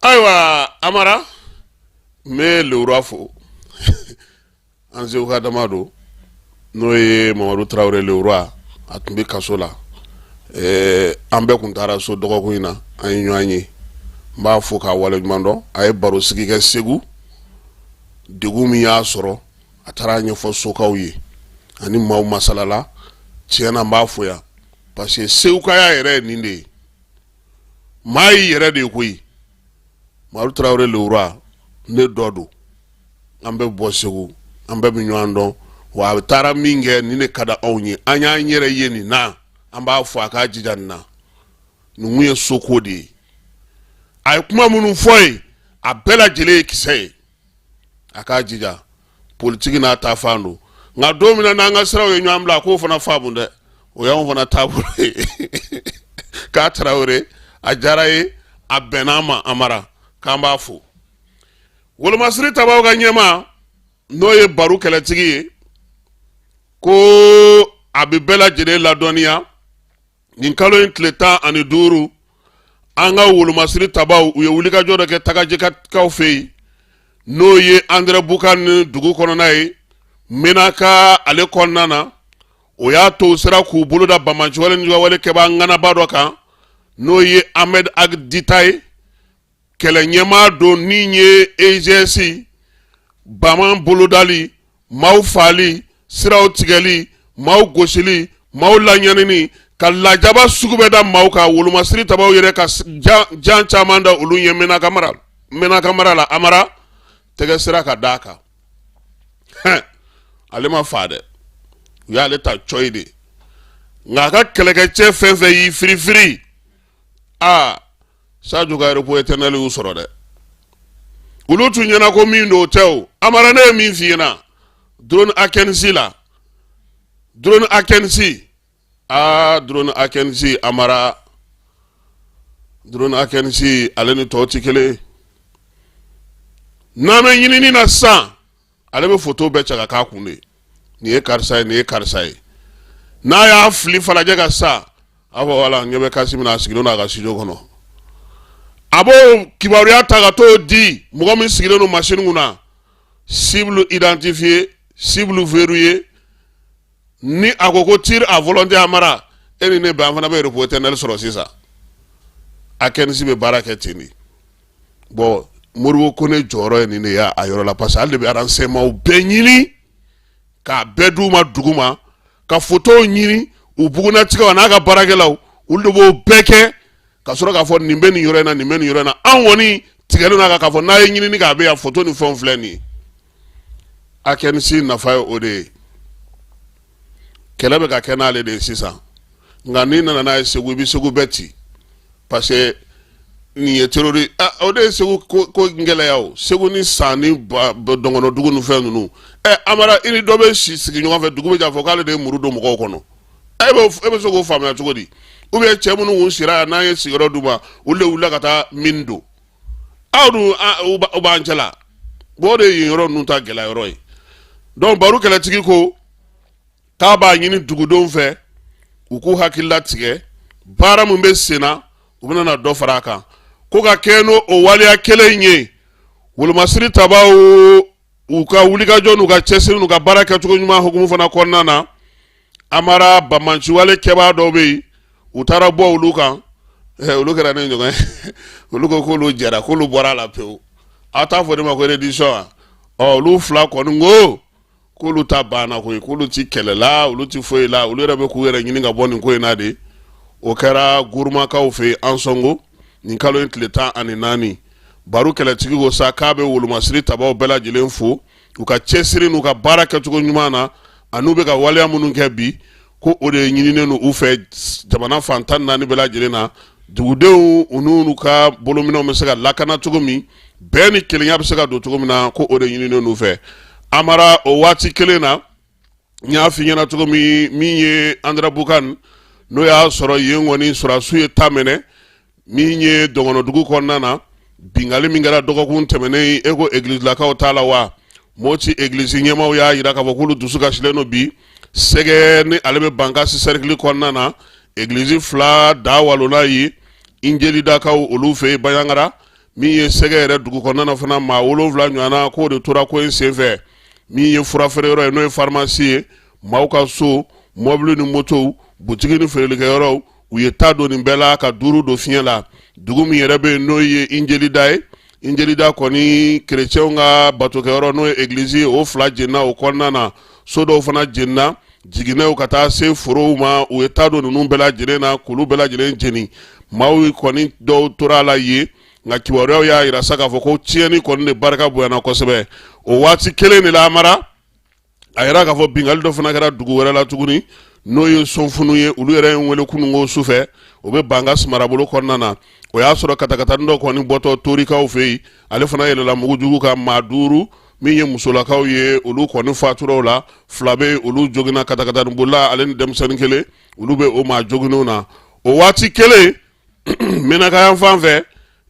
Ayiwa Amara, n bɛ Lewura fo, an seguka dama don, n'o ye Mamadu Tarawele Lewura. A tun bɛ kaso la, an bɛɛ tun taara so dɔgɔkun in na, an ye ɲɔgɔn ye. N b'a fo k'a waleɲuman dɔn. A ye baro sigi kɛ Segu, degun min y'a sɔrɔ, a taara a ɲɛfɔ sokaw ye ani maaw masalala. Tiɲɛ na, n b'a fo yan parce que segukaya yɛrɛ ye nin de ye. Maa y'i yɛrɛ de ye koyi. Mamadu Tarawele Lewura, ne dɔ don, an bɛ bɔ Segu, an bɛɛ bɛ ɲɔgɔn dɔn. Wa a bɛ taara min kɛ, nin de ka di anw ye, an y'an yɛrɛ ye nin na. An b'a fɔ a k'a jija nin na. Nin kun ye soko de ye. A ye kuma minnu fɔ ye, a bɛɛ lajɛlen ye kisɛ ye. A k'a jija, politiki n'a ta fan don. Nka don min na n'an ka siraw ye ɲɔgɔn bila, a k'o fana faamu dɛ, o y'anw fana taabolo ye. K'a Tarawele, a diyara ye, a bɛnna ma. Amara, k'an b'a fo. Wolomasiri tabaw ka ɲɛmaa, n'o ye Baro Kɛlɛtigi ye, ko a bɛ bɛɛ lajɛlen ladɔnniya nin kalo in tile 15, an ka wolomasiri tabaw, u ye wulikajɔ dɔ kɛ Tagajɛkaw fɛ yen, n'o ye Andɛrɛbukan dugu kɔnɔna ye, Menaka ale kɔnɔna na. O y'a to u sera k'u bolo da banbaanciwale ni wale kɛbaa ŋanaba dɔ kan, n'o ye Ahmed Ag Dita ye, kɛlɛ ɲɛmaa don min ye EIGS baman bolodali, maaw faali, siraw tigɛli, maaw gosili, maaw laɲanini, ka lajaba sugu bɛɛ da maaw kan. Wolomasiri tabaw yɛrɛ ka jan caman da olu ɲɛ Menaka mara la. Amara, tɛgɛ sera ka d'a kan. Ale ma faa dɛ, u y'ale ta cɔyi de. Nka a ka kɛlɛkɛcɛ fɛn fɛn y'i firifiri, aa, Sajo ka repos éternel y'u sɔrɔ dɛ. Olu tun ɲɛna ko min don, o tɛ. O Amara, ne ye min f'i ɲɛna drone A15 la, drone A15, aa, drone A15, Amara, drone A15, ale ni tɔw tɛ kelen. N'an bɛ ɲinini na sisan, ale bɛ foto bɛɛ cɛ ka k'a kun de, nin ye karisa ye, nin ye karisa ye. N'a y'a fili falajɛ ka sa, a fɔ wala ɲɛ bɛ kasi min na, a sigilen don a ka studio kɔnɔ, a b'o kibaruya ta ka t'o di mɔgɔ min sigilen don machine kunna. Cible identifiée, cible verrouillée. Ni a ko ko tir à volonté, Amara, e ni ne bɛ, an fana bɛ repos éternel sɔrɔ sisan. A15 bɛ baara kɛ ten de. Bon, Modibo Kone jɔyɔrɔ ye nin de ye a yɔrɔ la, parce que ale de bɛ renseignement bɛɛ ɲini k'a bɛɛ d'u ma dugu ma, ka fotow ɲini u bugunnatigɛw n'a ka baarakɛlaw, olu de b'o bɛɛ kɛ ka sɔrɔ k'a fɔ nin bɛ nin yɔrɔ in na, nin bɛ nin yɔrɔ in na. An kɔni tigɛlen n'a kan k'a fɔ n'a ye ɲinini kɛ, a bɛ yan, foto ni fɛnw filɛ nin ye. A15 nafa ye o de ye. Kɛlɛ bɛ ka kɛ n'ale de ye sisan. Nka n'i nana n'a ye Segu, i bɛ Segu bɛɛ ci, parce que nin ye terroriste. Ah, o de ye Segu ko gɛlɛya. O Segu ni San ni dɔngɔnɔdugu ni fɛn ninnu. Ɛ Amara, i ni dɔ bɛ si sigi ɲɔgɔn fɛ, dugu bɛ jɛ, a fɔ k'ale de ye muru don mɔgɔw kɔnɔ. E bɛ se k'o faamuya cogo di? Ou bien cɛ minnu kun sira yan, n'an ye sigiyɔrɔ d'u ma, olu de wulila ka taa min don aw dun, u b'an cɛla. Bon, o de ye yen yɔrɔ ninnu ta gɛlɛya yɔrɔ ye. Donc Baro Kɛlɛtigi ko k'a b'a ɲini dugudenw fɛ, u k'u hakili latigɛ baara min bɛ sen na, u bɛna na dɔ fara a kan, ko ka kɛ n'o o waleya kelen in ye. Wolomasiri tabaw, u ka wulikajɔ n'u ka cɛsiri n'u ka baara kɛcogo ɲuman hukumu fana kɔnɔna na, Amara, banbaanciwale kɛbaa dɔw bɛ yen, u taara bɔ olu kan. Olu kɛra ne ɲɔgɔn ye, olu ko k'olu jɛra, k'olu bɔra a la pewu. Aw t'a fɔ ne ma ko reddition wa? Ɔ, olu fila kɔni ko k'olu ta banna koyi, k'olu ti kɛlɛ la, olu ti foyi la, olu yɛrɛ bɛ k'u yɛrɛ ɲini ka bɔ nin ko in na de. O kɛra Gurumakaw fɛ yen, Ansɔngo, nin kalo in tile 14. Baro Kɛlɛtigi ko sa k'a bɛ wolomasiri tabaw bɛɛ lajɛlen fo u ka cɛsiri n'u ka baara kɛcogo ɲuman na, an'u bɛ ka waleya minnu kɛ bi, ko o de ɲininen don u fɛ jamana fan 14 bɛɛ lajɛlen na, dugudenw u n'u ka bolominɛnw bɛ se ka lakana cogo min, bɛn ni kelenya bɛ se ka don cogo min na, ko o de ɲininen don u fɛ. Amara, o waati kelen na, n y'a f'i ɲɛna cogo min, min ye Andɛrɛbukan, n'o y'a sɔrɔ yen kɔni sɔrɔdasiw ye ta minɛ min ye dɔgɔnɔdugu kɔnɔna na, binkanni min kɛra dɔgɔkun tɛmɛnen, e ko egilizilakaw t'a la wa? Moti egilizi ɲɛmaaw y'a jira k'a fɔ k'olu dusu kasilen don bi. Sɛgɛ ni ale bɛ Bankasi sɛrikili kɔnɔna na, egilizi fila da walona ye Injelidakaw olu fɛ yen Baɲangara. Min ye Sɛgɛ yɛrɛ dugu kɔnɔna na fana, maa 7 ɲɔgɔnna k'o de tora ko in senfɛ. Min ye furafeereyɔrɔ ye, n'o ye farimasi ye, maaw ka so, mɔbili ni motow, butigi ni feerelikɛyɔrɔw, u ye ta don nin bɛɛ la ka duuru don fiɲɛ la. Dugu min yɛrɛ bɛ yen, n'o ye Injelida ye, Injelida kɔni kerecɛnw ka batokɛyɔrɔ, n'o ye egilizi ye, o fila jenina o kɔnɔna na. So dɔw fana jenina, jiginɛw ka taa se forow ma, u ye ta don ninnu bɛɛ lajɛlen na k'olu bɛɛ lajɛlen jeni. Maaw kɔni dɔw tora a la yen, nka kibaruyaw y'a jira sa k'a fɔ ko tiɲɛni kɔni de barika bonyana kosɛbɛ. O waati kelen de la, Amara, a yira k'a fɔ binkanni dɔ fana kɛra dugu wɛrɛ la tuguni, n'o ye Sonfunu ye. Olu yɛrɛ ye n wele kununko su fɛ, o bɛ Bankasi marabolo kɔnɔna na. O y'a sɔrɔ katakatani dɔ kɔni bɔtɔ Torikaw fɛ yen, ale fana yɛlɛla mugujugu kan, maa duuru Min ye musolakaw ye, olu kɔni fatura o la. Fila bɛ olu joginna, katakatanibolila ale ni denmisɛnnin kelen, olu bɛ o maa joginnenw na. O waati kelen, Menaka yan fan fɛ,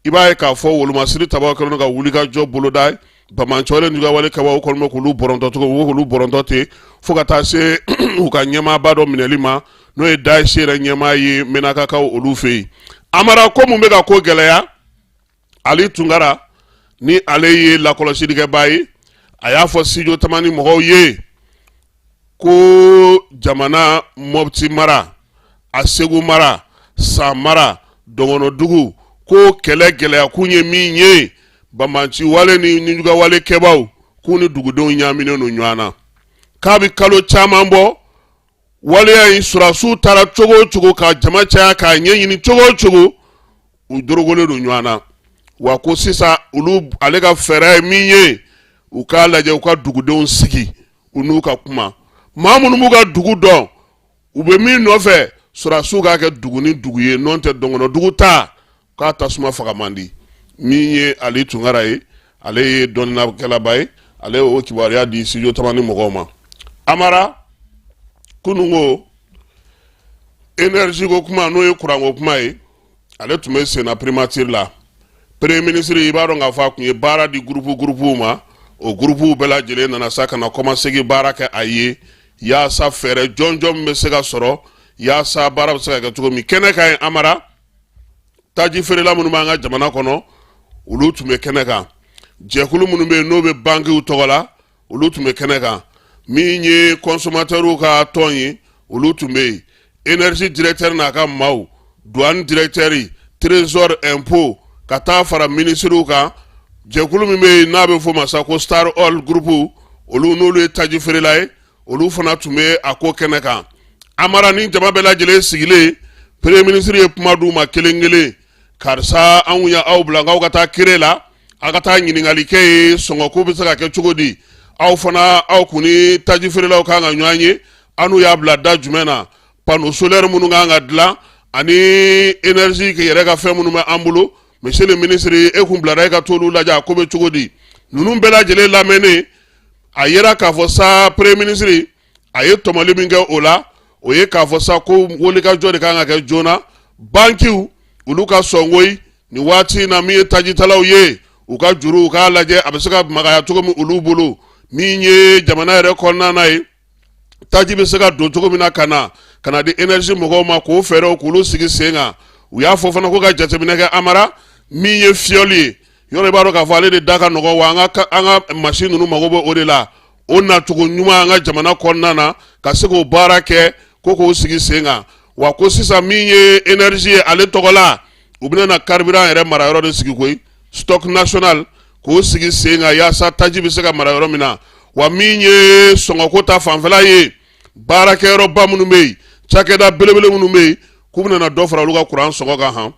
i b'a ye k'a fɔ wolomasiri tabaw kɛlen ka wulikajɔ boloda. Banbaanci wale ni wale kɛbaaw kɔni bɛ k'olu bɔrɔntɔ cogo, u k'olu bɔrɔntɔ ten fo ka taa se u ka ɲɛmaaba dɔ minɛli ma, n'o ye Daesh yɛrɛ ɲɛmaa ye Menakakaw olu fɛ yen. Amara, ko mun bɛ ka ko gɛlɛya? Ali Tunkara ni ale ye lakɔlɔsilikɛbaa ye, a y'a fɔ Studio Tamani mɔgɔw ye ko jamana Mɔpti mara, a Segu mara, San mara, Dɔngɔnɔdugu, ko kɛlɛ gɛlɛyakun ye min ye, banbaanci wale ni nijuguwale kɛbaaw k'u ni dugudenw ɲaaminen don ɲɔgɔn na k'a bɛ kalo caman bɔ. Waleya in, sɔrɔdasiw taara cogo o cogo ka jama caya k'a ɲɛɲini cogo o cogo, u dorogolen don ɲɔgɔn na. Wa ko sisan olu, ale ka fɛɛrɛ ye min ye, u k'a lajɛ u ka dugudenw sigi, u n'u ka kuma, maa minnu b'u ka dugu dɔn, u bɛ min nɔfɛ, sɔrɔdasiw k'a kɛ dugu ni dugu ye. N'o tɛ, dɔngɔnɔdugu ta k'a tasuma faga man di. Min ye Ali Tunkara ye, ale ye dɔnnikɛlaba ye, ale y'o kibaruya di Studio Tamani mɔgɔw ma. Amara, kununko énergie ko kuma, n'o ye kuranko kuma ye, ale tun bɛ senna primature la. Premier ministre, i b'a dɔn k'a fɔ a tun ye baara di groupe groupew ma. O groupew bɛɛ lajɛlen nana sa ka na kɔmasegin baara kɛ a ye, yaasa fɛɛrɛ jɔnjɔn min bɛ se ka sɔrɔ yaasa baara bɛ se ka kɛ cogo min. Kɛnɛ kan yen, Amara, taji feerela minnu b'an ka jamana kɔnɔ, olu tun bɛ kɛnɛ kan. Jɛkulu minnu bɛ yen n'o bɛ bankiw tɔgɔ la, olu tun bɛ kɛnɛ kan. Min ye consommateurs ka tɔn ye, olu tun bɛ yen. Énergie directeur n'a ka maaw, douane directeur, trésor, impôt, ka taa fara minisiriw kan. Jɛkulu min bɛ yen n'a bɛ f'o ma sa ko Star Oil Group, olu n'olu ye taji feerela ye, olu fana tun bɛ a ko kɛnɛ kan. Amara, ni jama bɛɛ lajɛlen sigilen, premier ministre ye kuma d'u ma kelen kelen. Karisa, anw ye aw bila k'aw ka taa CREE la, aw ka taa ɲininkali kɛ ye, sɔngɔko bɛ se ka kɛ cogo di? Aw fana, aw kun ni taji feerelaw kan ka ɲɔgɔn ye, aw n'u y'a bila da jumɛn na? Panneau solaire minnu kan ka dilan ani énergie yɛrɛ ka fɛn minnu bɛ an bolo, monsieur le ministre, e kun bilara e ka t'olu lajɛ, a ko bɛ cogo di? Ninnu bɛɛ lajɛlen lamɛnnen, a yera k'a fɔ sa premier ministre a ye tɔmɔli min kɛ o la, o ye k'a fɔ sa ko wulikajɔ de kan ka kɛ joona, bankiw olu ka sɔn koyi nin waati in na. Min ye tajitalaw ye, u ka juru, u k'a lajɛ a bɛ se ka magaya cogo min olu bolo. Min ye jamana yɛrɛ kɔnɔna na ye, taji bɛ se ka don cogo min na ka na ka na di énergie mɔgɔw ma, k'o fɛɛrɛw k'olu sigi sen kan. U y'a fɔ fana ko ka jateminɛ kɛ, Amara, min ye fioul ye yɔrɔ, i b'a dɔn k'a fɔ ale de da ka nɔgɔ wa an ka machine ninnu mago bɛ o de la, o nacogo ɲuman an ka jamana kɔnɔna na, ka se k'o baara kɛ, ko k'o sigi sen kan. Wa ko sisan min ye énergie ye ale tɔgɔ la, u bɛna na carburant yɛrɛ mara yɔrɔ de sigi koyi, stock national, k'o sigi sen kan yaasa taji bɛ se ka mara yɔrɔ min na. Wa min ye sɔngɔko ta fanfɛla ye, baarakɛyɔrɔba minnu bɛ yen, cakɛda belebele minnu bɛ yen, k'u bɛna na dɔ fara olu ka kuran sɔngɔ kan han.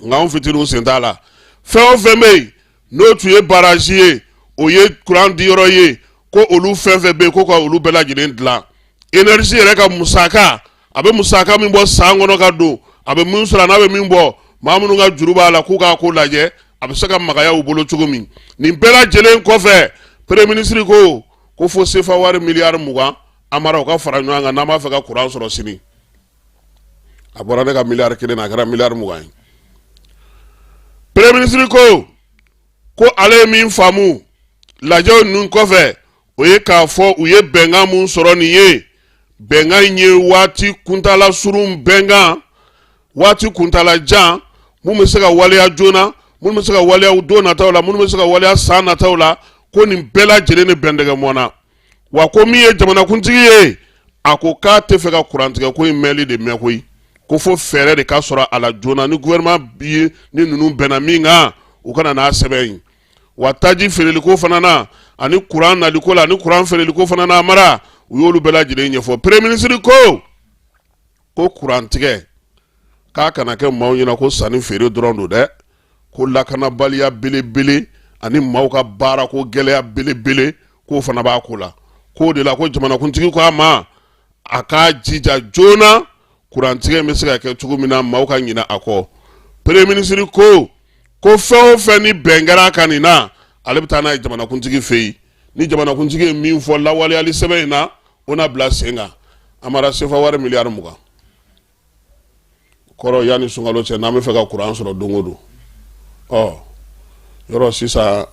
Nka anw fitininw sen t'a la. Fɛn o fɛn bɛ yen n'o tun ye barrage ye, o ye kuran diyɔrɔ ye, ko olu fɛn fɛn bɛ yen, ko ka olu bɛɛ lajɛlen dilan. Énergie yɛrɛ ka musaka, a bɛ musaka min bɔ san kɔnɔ ka don, a bɛ min sɔrɔ, n'a bɛ min bɔ, maa minnu ka juru b'a la, k'u k'a ko lajɛ a bɛ se ka magaya u bolo cogo min. Nin bɛɛ lajɛlen kɔfɛ, premier ministre ko ko fo sefa wari miliyari 20, Amara, u ka fara ɲɔgɔn kan n'an b'a fɛ ka kuran sɔrɔ sini. A bɔra ne ka miliyari 1 na, a kɛra miliyari 20 ye. Premier ministre ko ko ale ye min faamu lajɛw ninnu kɔfɛ, o ye k'a fɔ u ye bɛnkan mun sɔrɔ nin ye, bɛnkan in ye waati kuntala surun bɛnkan, waati kuntala jan, mun bɛ se ka waleya joona, mun bɛ se ka waleya don nataw la, mun bɛ se ka waleya san nataw la, ko nin bɛɛ lajɛlen de bɛndɛgɛ mɔnna. Wa ko min ye jamanakuntigi ye, a ko k'a tɛ fɛ ka kurantigɛ ko in mɛnli de mɛn koyi, ko fo fɛɛrɛ de ka sɔrɔ a la joona. Ni gouvernement ye ni ninnu bɛnna min kan, u ka na n'a sɛbɛn ye. Wa taji feereliko fana na, ani kuran naliko la, ani kuran feereliko fana na, Amara, u y'olu bɛɛ lajɛlen ɲɛfɔ. Premier ministre ko ko kurantigɛ k'a kana kɛ maaw ɲɛna ko sanni feere dɔrɔn don dɛ, ko lakanabaliya belebele ani maaw ka baarako gɛlɛya belebele, k'o fana b'a ko la. K'o de la ko jamanakuntigi ko a ma a k'a jija joona kurantigɛ bɛ se ka kɛ cogo min na, maaw ka ɲinɛ a kɔ. Premier ministre ko ko fɛn o fɛn ni bɛn kɛra a kan nin na, ale bɛ taa n'a ye jamanakuntigi fɛ yen. Ni jamanakuntigi ye min fɔ lawaleyali sɛbɛn in na, o na bila sen kan. Amara, sefa wari miliyari 20 kɔrɔ, yanni sunkalo cɛ, n'an bɛ fɛ ka kuran sɔrɔ don o don, ɔ yɔrɔ sisan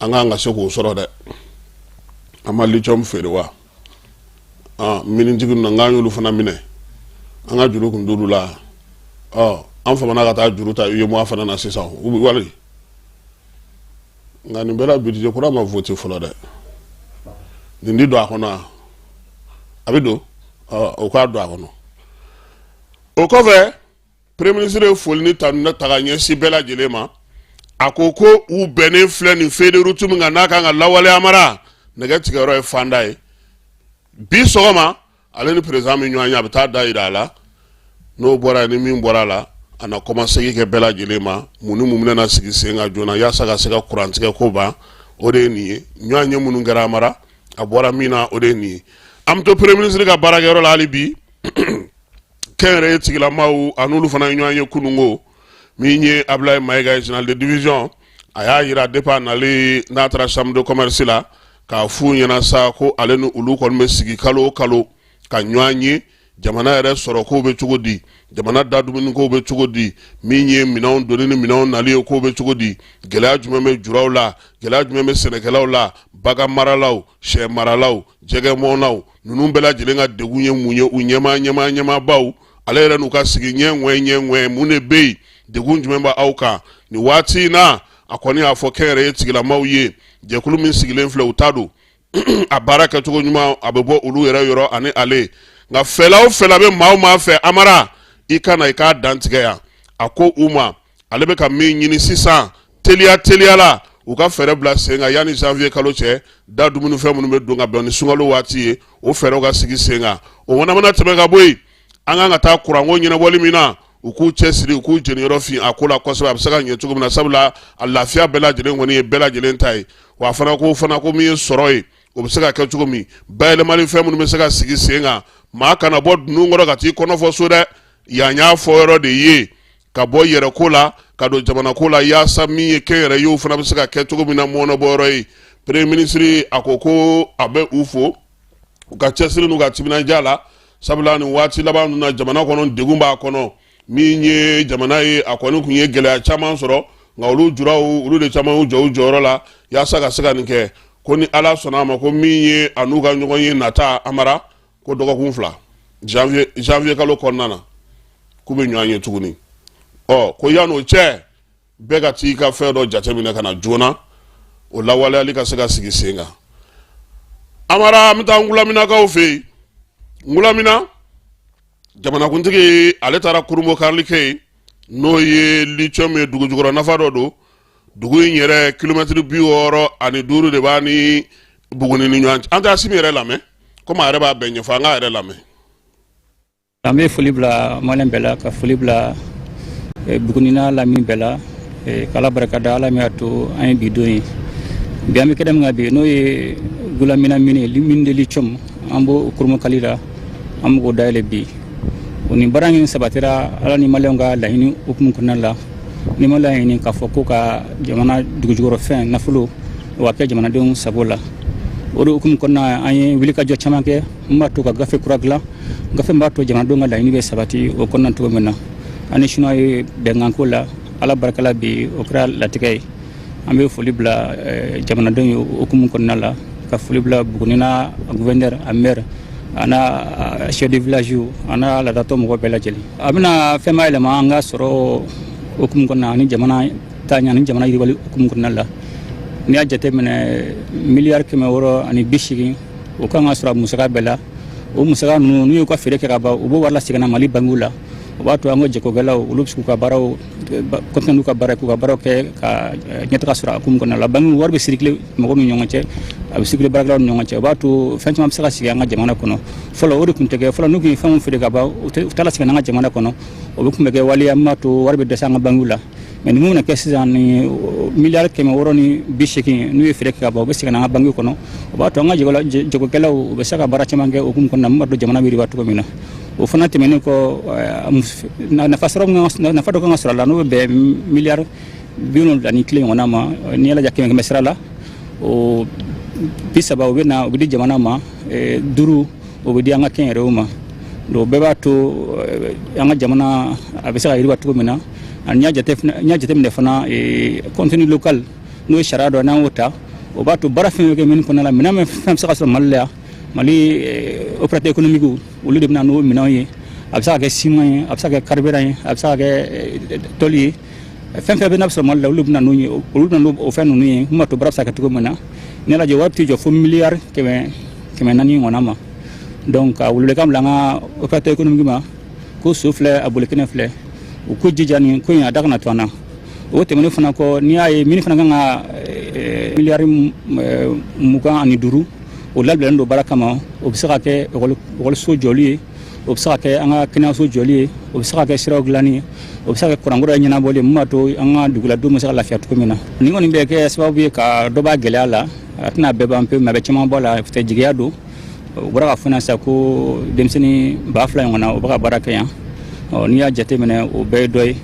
an kan ka se k'o sɔrɔ dɛ. An ma lithium feere wa? Minitigi ninnu, k'an y'olu fana minɛ, an ka juru kun d'olu la. Ɔ an famana ka taa juru ta UEMOA fana na sisan, u bɛ wali. Nka nin bɛɛ la, budget kura ma voté fɔlɔ dɛ. Nin di don a kɔnɔ, a bɛ don, ɔ o k'a don a kɔnɔ. O kɔfɛ, premier ministre ye foli ni tanu ta ka ɲɛsin bɛɛ lajɛlen ma. A ko ko u bɛnnen filɛ nin feuille de route min kan, n'a kan ka lawaleya mara, nɛgɛ tigɛyɔrɔ ye fanda ye. Bi sɔgɔma, ale ni président min ɲɔgɔn ye, a bɛ taa da yira a la. N'o bɔra yen, ni min bɔra a la, a na kɔmasegin kɛ bɛɛ lajɛlen ma. Mun ni mun bɛna sigi sen kan joona yaasa ka se ka kurantigɛ ko ban, o de ye nin ye. Ɲɔgɔn ye minnu kɛra, mara a bɔra min na, o de ye nin ye. An bɛ to premier ministre ka baarakɛyɔrɔ la hali bi. Kɛnyɛrɛye tigilamaw, a n'olu fana ye ɲɔgɔn ye kununko. Min ye Abulayi Mayiga ye, général de division, a y'a yira depuis a nalen n'a taara chambre de commerce la, k'a f'u ɲɛna sa ko ale ni olu kɔni bɛ sigi kalo o kalo ka ɲɔgɔn ye. Jamana yɛrɛ sɔrɔ kow bɛ cogo di? Jamana da dumuni kow bɛ cogo di? Min ye minɛnw donni ni minɛnw nali ye, kow bɛ cogo di? Gɛlɛya jumɛn bɛ juraw la? Gɛlɛya jumɛn bɛ sɛnɛkɛlaw la? Bagan maralaw, sɛ maralaw, jɛgɛmɔnnaw, ninnu bɛɛ lajɛlen ka degun ye mun ye? U ɲɛmaa ɲɛmaa ɲɛmaabaw, ale yɛrɛ n'u ka sigi ɲɛ ŋwɛ ɲɛ ŋwɛ. Mun de bɛ yen? Degun jumɛn bɛ aw kan nin waati in na? A kɔni y'a fɔ kɛnyɛrɛye tigilamaw ye, jɛkulu min sigilen filɛ, u ta don a baara kɛcogo ɲuman, a bɛ bɔ olu yɛrɛ yɔrɔ ani ale. Nka fɛla o fɛla bɛ maa o maa fɛ, Amara, i ka na i k'a dantigɛ yan. A ko u ma, ale bɛ ka min ɲini sisan teliya teliya la, u ka fɛɛrɛ bila sen kan yanni janvier kalo cɛ, da dumunifɛn minnu bɛ don ka bɛn ni sunkalo waati ye, o fɛɛrɛw ka sigi sen kan. O fana mana tɛmɛ ka bɔ yen, an kan ka taa kuranko ɲɛnabɔli min na, u k'u cɛsiri, u k'u jeniyɔrɔ fin a ko la kosɛbɛ, a bɛ se ka ɲɛ cogo min na, sabula a lafiya bɛɛ lajɛlen kɔni ye bɛɛ lajɛlen ta ye. Wa a fana ko fana ko min ye sɔrɔ ye, o bɛ se ka kɛ cogo min, bayɛlɛmali fɛn minnu bɛ se ka sigi sen kan. Maa kana bɔ dunun kɔrɔ ka t'i kɔnɔ fɔ so dɛ. Yan y'a fɔ yɔrɔ de ye ka bɔ yɛrɛ ko la ka don jamana ko la, yaasa min ye kɛnyɛrɛyew fana bɛ se ka kɛ cogo min na mɔnɔbɔyɔrɔ ye. Premier ministre a ko ko a bɛ u fo u ka cɛsiri n'u ka timinandiya la, sabula nin waati laban ninnu na, jamana kɔnɔ, degun b'a kɔnɔ. Min ye jamana ye, a kɔni tun ye gɛlɛya caman sɔrɔ, nka olu juraw, olu de caman y'u jɔ u jɔyɔrɔ la yaasa ka se ka nin kɛ. Ko ni Ala sɔnna a ma, ko min ye a n'u ka ɲɔgɔn ye nata, Amara, ko dɔgɔkun 2, janvier kalo kɔnɔna na, k'u bɛ ɲɔgɔn ye tuguni. Ɔ ko yan'o cɛ, bɛɛ ka t'i ka fɛn dɔ jateminɛ ka na joona, o lawaleyali ka se ka sigi sen kan. Amara, an bɛ taa Ngulaminakaw fɛ yen. Ngulamina jamanakuntigi, ale taara Kurunbonkarili kɛ yen, n'o ye lithium ye, dugu jukɔrɔ nafa dɔ don. Dugu in yɛrɛ, kilomɛtiri 65 de b'a ni Buguni ni ɲɔgɔn cɛ. An tɛ Asimi yɛrɛ lamɛn, komi a yɛrɛ b'a bɛɛ ɲɛfɔ, an k'a yɛrɛ lamɛn. An bɛ foli bila maliyɛn bɛɛ la, ka foli bila Buguni n'a lamini bɛɛ la, k'Ala barika da, Ala min y'a to an ye bi don ye. Bi an bɛ kɛnɛ min kan bi, n'o ye Gulamina mine, mine de lithium, an b'o kurunbonkari la, an b'o dayɛlɛ bi. O nin baara in sabatira Ala ni maliyɛnw ka laɲini hukumu kɔnɔna la. Ni ma laɲini k'a fɔ ko ka jamana dugujukɔrɔfɛn nafolo o ka kɛ jamanadenw sago la, o de hukumu kɔnɔna, an ye wulikajɔ caman kɛ min b'a to ka gafe kura dilan, gafe min b'a to jamanadenw ka laɲini bɛ sabati o kɔnɔna cogo min na. An ni Chinois ye bɛnkanko la, Ala barika la, bi o kɛra latigɛ ye. An bɛ foli bila jamanadenw ye o hukumu kɔnɔna la, ka foli bila Buguni n'a gouverneur, a maire, a n'a chef de village, a n'a laadatɔ mɔgɔ bɛɛ lajɛlen. A bɛna fɛn ba yɛlɛma an ka sɔrɔ hukumu kɔnɔna ani jamana taaɲɛ ani jamana yiriwali hukumu kɔnɔna la. N'i y'a jateminɛ, miliyari 680, o kan ka sɔrɔ a musaka bɛɛ la. O musaka ninnu, n'u y'u ka feere kɛ ka ban, u b'o wari lasegin na Mali bankiw la. O b'a to an ka jagokɛlaw, olu bɛ se k'u ka baaraw continuer n'u ka baara, k'u ka baaraw kɛ ka ɲɛtaga sɔrɔ a hukumu kɔnɔna la. Bankiw wari bɛ circuler mɔgɔw ni ɲɔgɔn cɛ, a bɛ circuler baarakɛlaw ni ɲɔgɔn cɛ. O b'a to fɛn caman bɛ se ka sigi an ka jamana kɔnɔ. Fɔlɔ, o de tun tɛ kɛ. Fɔlɔ, n'u tun ye fɛnw feere ka ban, u t'a lasegin an ka jamana kɔnɔ. O bɛ tun bɛ kɛ waleya min b'a to wari bɛ dɛsɛ an ka bankiw la. Mais nin mun bɛna kɛ sisan, ni miliyari 680, n'u ye feere kɛ ka ban, u bɛ segin an ka bankiw kɔnɔ. O b'a to an ka jagokɛlaw, u bɛ se ka baara caman kɛ o hukumu kɔnɔna na, min b'a to jamana bɛ yiriwa cogo min na. O fana tɛmɛnen kɔ, nafa sɔrɔ, nafa dɔ kan ka sɔrɔ a la, n'o bɛ bɛn 71 miliyari ɲɔgɔnna ma. N'i y'a lajɛ kɛmɛ kɛmɛ sira la, o 30, o bɛ na, o bɛ di jamana ma, 5, o bɛ di an ka kɛnyɛrɛyew ma. Donc o bɛɛ b'a to an ka jamana a bɛ se ka yiriwa cogo min na. Ani n y'a jateminɛ fana, contenu local, n'o ye sariya dɔ n'an y'o ta, o b'a to baara fɛn fɛn kɛ mine kɔnɔna la, minɛn min fɛn bɛ se ka sɔrɔ Mali la yan, Mali opérateur économique, olu de bɛ na n'o minɛnw ye. A bɛ se ka kɛ ciment ye, a bɛ se ka kɛ carburant ye, a bɛ se ka kɛ tôle ye, fɛn fɛn bɛ n'a bɛ sɔrɔ Mali la, olu bɛ na n'o ye, olu bɛ na n'o fɛn ninnu ye mun b'a to baara bɛ se ka kɛ cogo min na. N'i y'a lajɛ, wari bɛ t'i jɔ fo miliyari 400 ɲɔgɔnna ma. Donc ka welewelekan bila an ka opérateur économique ma ko so filɛ, a boli kɛnɛ filɛ, u k'u jija nin ko in a da kana to an na. O tɛmɛnen fana kɔ, n'i y'a ye mine fana kan ka miliyari 25, o labilalen don baara kama. O bɛ se ka kɛ ekɔliso jɔli ye, o bɛ se ka kɛ an ka kɛnɛyaso jɔli ye, o bɛ se ka kɛ siraw dilanni ye, o bɛ se ka kɛ kuranko yɛrɛ ɲɛnabɔli ye, mun b'a to an ka duguladenw bɛ se ka lafiya cogo min na. Nin kɔni bɛ kɛ sababu ye ka dɔ b'a gɛlɛya la. A tɛna bɛɛ ban pewu, mais a bɛ caman bɔ a la. Peut-être jigiya don. U bɔra ka fɔ n sisan ko denmisɛnnin 2000 ɲɔgɔnna, o bɛ ka baara kɛ yan. Ɔ, n'i y'a jateminɛ, o bɛɛ ye dɔ ye.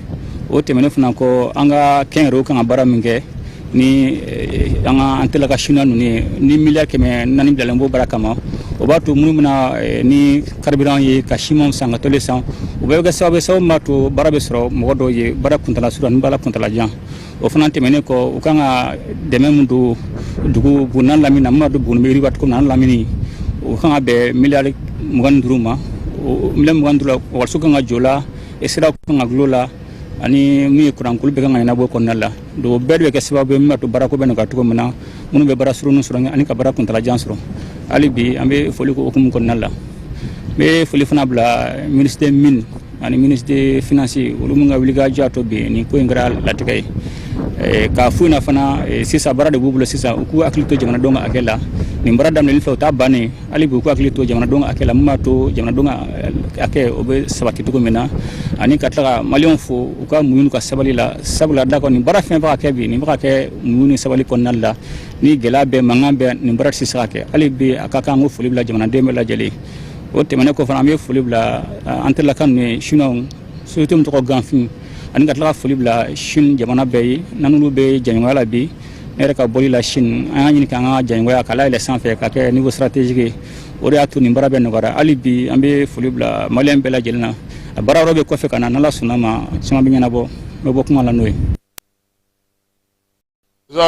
O tɛmɛnen fana kɔ, an ka kɛnyɛrɛyew kan ka baara min kɛ ni an ka an tɛla ka chinois ninnu ye, ni miliyari 400 bilalen b'o baara kama, o b'a to minnu bɛna ni carburant ye, ka ciment san, ka tôle san, o bɛɛ bɛ kɛ sababu ye, sababu min b'a to baara bɛ sɔrɔ mɔgɔ dɔw ye, baara kuntala surun ani baara kuntala jan. O fana tɛmɛnen kɔ, u kan ka dɛmɛ min don dugu Buguni lamini na, min b'a to Buguni bɛ yiriwa cogo min na, an lamini, o kan ka bɛn miliyari 25 ma. O miliyari 25 la, ekɔliso kan ka jɔ la, siraw kan ka dilan la, ani min ye kuranko bɛɛ kan ka ɲɛnabɔ kɔnɔna la. Donc o bɛɛ de bɛ kɛ sababu ye min b'a to baarako bɛ nɔgɔya cogo min na, minnu bɛ baara surunnin sɔrɔ ani ka baara kuntalajan sɔrɔ. Hali bi an bɛ foli k'o hukumu kɔnɔna la. N bɛ foli fana bila ministre des Mines ani ministre des Finances, olu min ka wulikajɔ y'a to bi nin ko in kɛra latigɛ ye. K'a f'u ɲɛna fana, sisan baara de b'u bolo sisan, u k'u hakili to jamanadenw ka hakɛ la. Nin baara daminɛli fɛ, o t'a bannen. Hali bi u k'u hakili to jamanadenw ka hakɛ la, mun b'a to jamanadenw ka hakɛ o bɛ sabati cogo min na. Ani ka tila ka maliyɛnw fo u ka muɲu n'u ka sabali la, sabula da kɔ nin baara fɛn bɛ ka kɛ bi, nin bɛ ka kɛ muɲu ni sabali kɔnɔna la. Ni gɛlɛya bɛ, mankan bɛ, nin baara tɛ se ka kɛ. Hali bi a ka kan ko foli bila jamanaden bɛɛ lajɛlen. O tɛmɛnen kɔ fana, an bɛ foli bila an terilaka ninnu ye, chinois, société min tɔgɔ Ganfeng, ani ka tila ka foli bila Chine jamana bɛɛ ye, n'an n'olu bɛ jɛɲɔgɔnya la bi. Ne yɛrɛ ka bɔli la Chine, an y'a ɲini k'an ka jɛɲɔgɔnya k'a layɛlɛ sanfɛ ka kɛ niveau stratégique ye. O de y'a to nin baara bɛɛ nɔgɔyara. Hali bi an bɛ foli bila maliyɛn bɛɛ lajɛlen na. A baara wɛrɛ bɛ kɔfɛ ka na, n'Ala sɔnna ma, caman bɛ ɲɛnabɔ. N bɛ bɔ kuma la n'o ye.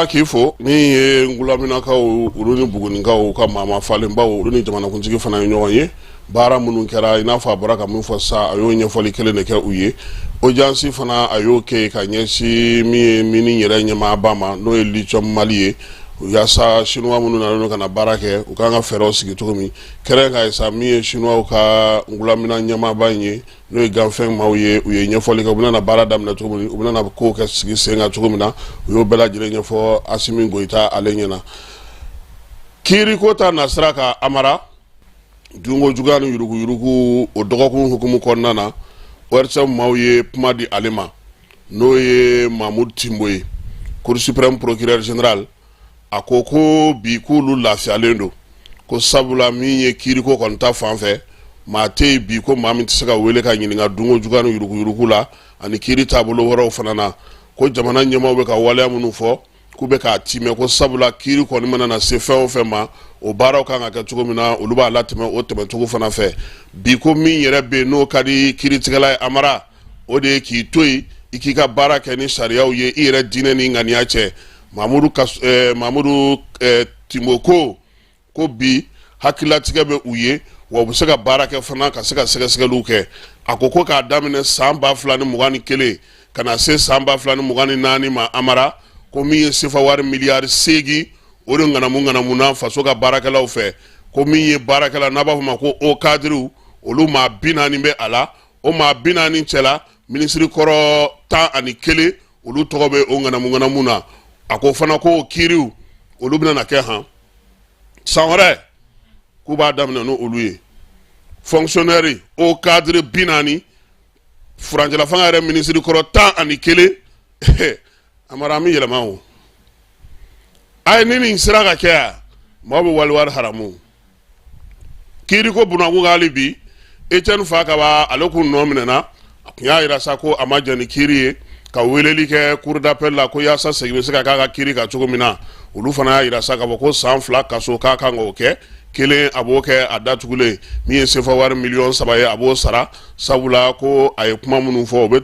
K'i fo. Min ye Ngulaminakaw, olu ni Bugunikaw ka maama falenbaw, olu ni jamanakuntigi fana ye ɲɔgɔn ye. Baara minnu kɛra, i n'a fɔ a bɔra ka min fɔ sa, a y'o ɲɛfɔli kelen de kɛ u ye. Audience fana, a y'o kɛ ka ɲɛsin min ye mine yɛrɛ ɲɛmaaba ma, n'o ye Lithium Mali ye, yaasa chinois minnu nana ka na baara kɛ, u kan ka fɛɛrɛw sigi cogo min kɛrɛn ka sa. Min ye chinois ka Ngulamina ɲɛmaaba in ye, n'o ye Ganfeng maaw ye, u ye ɲɛfɔli kɛ, u bɛna baara daminɛ cogo min, u bɛna kow kɛ sigi sen kan cogo min na, u y'o bɛɛ lajɛlen ɲɛfɔ Asimi Goyita ale ɲɛna. Kiiriko ta nasira ka Amara dunko juguya ni yuruguyurugu, o dɔgɔkun hukumu kɔnɔna na, ORTM maaw ye kuma di ale ma, n'o ye Mamudu Timbo ye, Cour suprême procureur général. A ko ko bi k'olu lafiyalen don, ko sabula min ye kiiriko kɔni ta fan fɛ, maa tɛ yen bi ko maa min tɛ se ka wele ka ɲininka dunko juguya ni yuruguyurugu la ani kiiri taabolo wɛrɛw fana na. Ko jamana ɲɛmaaw bɛ ka waleya minnu fɔ k'u bɛ k'a timɛ, ko sabula kiiri kɔni mana na se fɛn o fɛn ma, o baaraw kan ka kɛ cogo min na, olu b'a latɛmɛ o tɛmɛcogo fana fɛ. Bi ko min yɛrɛ bɛ yen n'o ka di kiiritigɛla ye Amara, o de ye k'i to yen, i k'i ka baara kɛ ni sariyaw ye, i yɛrɛ diinɛ ni ŋaniya cɛ. Mamudu Mamudu Timbo ko bi hakililatigɛ bɛ u ye, wa u bɛ se ka baara kɛ fana, ka se ka sɛgɛsɛgɛliw kɛ. A ko k'a daminɛ san 2021 ka na se san 2024 ma, Amara, ko min ye sefa wari miliyari 8, o de ŋanamu ŋanamuna faso ka baarakɛlaw fɛ. Ko min ye baarakɛla n'a b'a fɔ ma ko haut cadre, olu maa 40 bɛ a la. O maa 40 cɛla, minisiri kɔrɔ 11, olu tɔgɔ bɛ o ŋanamu ŋanamu na. A ko fana ko kiiriw, olu bɛna na kɛ han san wɛrɛ, k'u b'a daminɛ n'olu ye. Fonctionnaire haut cadre 40, furancɛla fanga yɛrɛ minisiri kɔrɔ 11. Amara, an bɛ yɛlɛma o. A ye ni nin sera ka kɛ yan, maaw bɛ wali wari haramu. Kiiriko bunakun kan hali bi, Etienne Fakaba, ale kun nɔ minɛna. A tun y'a jira sa ko a ma jɛn ni kiiri ye, ka weleli kɛ cour d'appel la ko yaasa segin bɛ se ka k'a ka kiiri kan cogo min na. Olu fana y'a jira sa k'a fɔ ko san 2 kaso k'a kan k'o kɛ, kelen a b'o kɛ a datugulen, min ye sefa wari miliyɔn 3 ye, a b'o sara, sabula ko a ye kuma minnu fɔ, o bɛ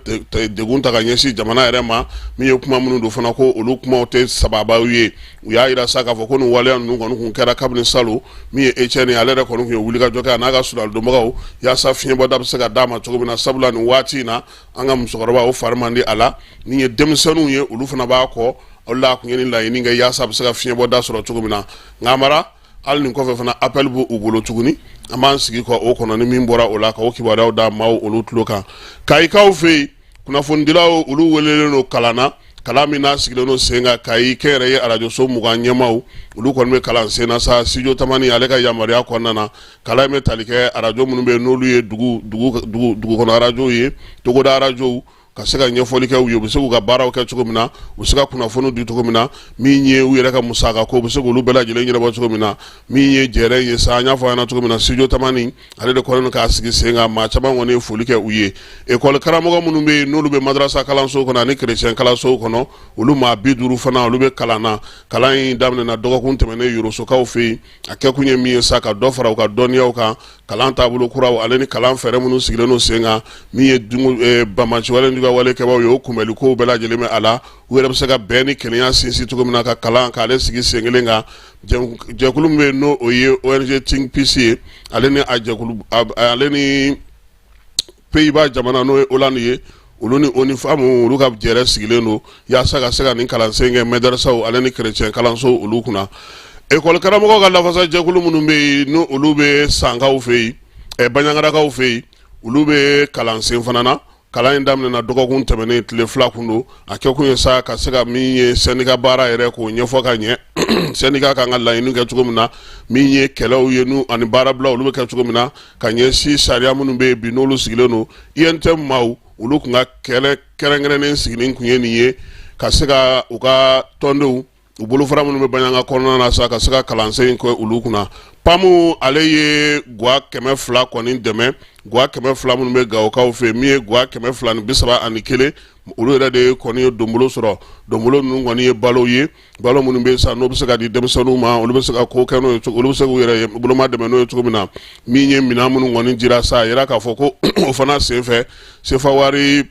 degun ta ka ɲɛsin jamana yɛrɛ ma. Min ye kuma minnu don fana, ko olu kumaw tɛ sababaw ye. U y'a jira sa k'a fɔ ko nin waleya ninnu kɔni kun kɛra kabini salon. Min ye Etienne ye, ale yɛrɛ kɔni tun ye wulikajɔ kɛ a n'a ka sɔrɔdonbagaw yaasa fiɲɛbɔda bɛ se ka d'a ma cogo min na, sabula nin waati in na, an ka musokɔrɔba o fari man di a la. Min ye denmisɛnninw ye, olu fana b'a kɔ. O la a tun ye nin laɲini kɛ yaasa a bɛ se ka fiɲɛbɔda sɔrɔ cogo min na. Nka mara hali nin kɔfɛ fana, appel b'u bolo tuguni. An b'an sigi ka o kɔnɔ, ni min bɔra o la, ka o kibaruyaw da maaw olu tulo kan. Kayikaw fɛ yen, kunnafonidilaw olu welelen don kalan na, kalan min n'a sigilen don sen kan Kayi kɛnyɛrɛye arajoso 20 ɲɛmaaw, olu kɔni bɛ kalan sen na sa. Studio Tamani ale ka yamaruya kɔnɔna na, kalan in bɛ tali kɛ arajo minnu bɛ yen, n'olu ye dugu dugu kɔnɔ arajow ye, togoda arajow, ka se ka ɲɛfɔli kɛ u ye, u bɛ se k'u ka baaraw kɛ cogo min na, u bɛ se ka kunnafoni di cogo min na, min ye u yɛrɛ ka musaka ko, u bɛ se k'olu bɛɛ lajɛlen ɲɛnabɔ cogo min na. Min ye jɛrɛ ye sa, an y'a fɔ a ɲɛna cogo min na, Studio Tamani ale de kɔni k'a sigi sen kan. Maa caman kɔni ye foli kɛ u ye. Ekɔli karamɔgɔ minnu bɛ yen, n'olu bɛ madarasa kalanso kɔnɔ ani kerecɛn kalanso kɔnɔ, olu maa 50 fana, olu bɛ kalan na. Kalan in daminɛna dɔgɔkun tɛmɛnen Yorosokaw fɛ yen. A kɛkun ye min ye sa, ka dɔ fara u ka dɔnniyaw kan, kalan taabolo kuraw ale ni kalan fɛɛrɛ minnu sigilen don sen kan. Min ye banbaanciwale ni wale kɛbaaw ye, o kunbɛnli kow bɛɛ lajɛlen bɛ a la. U yɛrɛ bɛ se ka bɛn ni kelenya sinsin cogo min na, ka kalan k'ale sigi sen kelen kan. Jɛkulu min bɛ yen, n'o o ye ONG Think Peace ye, ale ni a jɛkulu, ale ni Pays-Bas jamana, n'o ye Hollande ye, olu ni ONU Femmes, olu ka jɛrɛ sigilen don yaasa ka se ka nin kalansen kɛ mɛdɛrɛsaw ale ni kerecɛn kalanso olu kunna. Ekɔli karamɔgɔ ka lafasa jɛkulu minnu bɛ yen, n'o olu bɛ Sankaw fɛ yen, Banjagarakaw fɛ yen, olu bɛ kalansen fana na. Kalan in daminɛna dɔgɔkun tɛmɛnen, tile 2 kun don. A kɛkun ye sa ka se ka min ye syndicat baara yɛrɛ k'o ɲɛfɔ ka ɲɛ, syndicat kan ka laɲini kɛ cogo min na, min ye kɛlɛw ye n'u ani baarabila olu bɛ kɛ cogo min na, ka ɲɛsin sariya minnu bɛ yen bi, n'olu sigilen don. UNTM maaw, olu tun ka kɛlɛ kɛrɛnkɛrɛnnen sigilen tun ye nin ye, ka se ka u ka tɔndenw, u bolofara minnu bɛ Baɲanga kɔnɔna na sa, ka se ka kalansen in kɛ olu kunna. PAM ale ye gwa 200 kɔni dɛmɛ, gwa 200 minnu bɛ Gawokaw fɛ, min ye gwa 231, olu yɛrɛ de kɔni ye donbolo sɔrɔ. Donbolo ninnu kɔni ye balo ye, balo minnu bɛ sa, n'o bɛ se ka di denmisɛnninw ma, olu bɛ se ka ko kɛ n'o ye, olu bɛ se k'u yɛrɛ boloma dɛmɛ n'o ye cogo min na. Min ye minɛn minnu kɔni dira sa, a yira k'a fɔ ko o fana senfɛ, sefa wari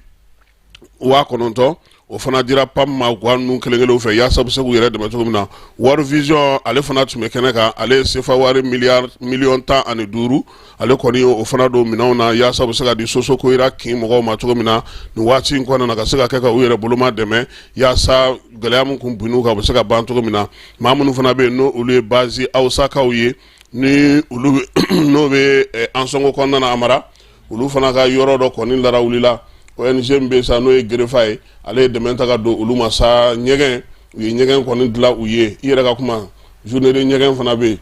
9000, o fana dira PAM ma gwa ninnu kelen kelen fɛ, yaasa u bɛ se k'u yɛrɛ dɛmɛ cogo min na. World Vision ale fana tun bɛ kɛnɛ kan. Ale ye sefa wari miliyari 15 miliyɔn, ale kɔni o fana don minɛnw na, yaasa u bɛ se ka di Soso Koyira kin mɔgɔw ma cogo min na nin waati in kɔnɔna na, ka se ka kɛ ka u yɛrɛ boloma dɛmɛ, yaasa gɛlɛya min kun binn'u kan, u bɛ se ka ban cogo min na. Maa minnu fana bɛ yen, n'o olu ye base Awusakaw ye, ni olu n'o bɛ Ansɔngo kɔnɔna na, Amara, olu fana ka yɔrɔ dɔ kɔni larawulila. ONG min bɛ sa, n'o ye Gerefa ye, ale ye dɛmɛ ta ka don olu ma sa. Ɲɛgɛn, u ye ɲɛgɛn kɔni dilan u ye. I yɛrɛ ka kuma, journée de ɲɛgɛn fana bɛ yen.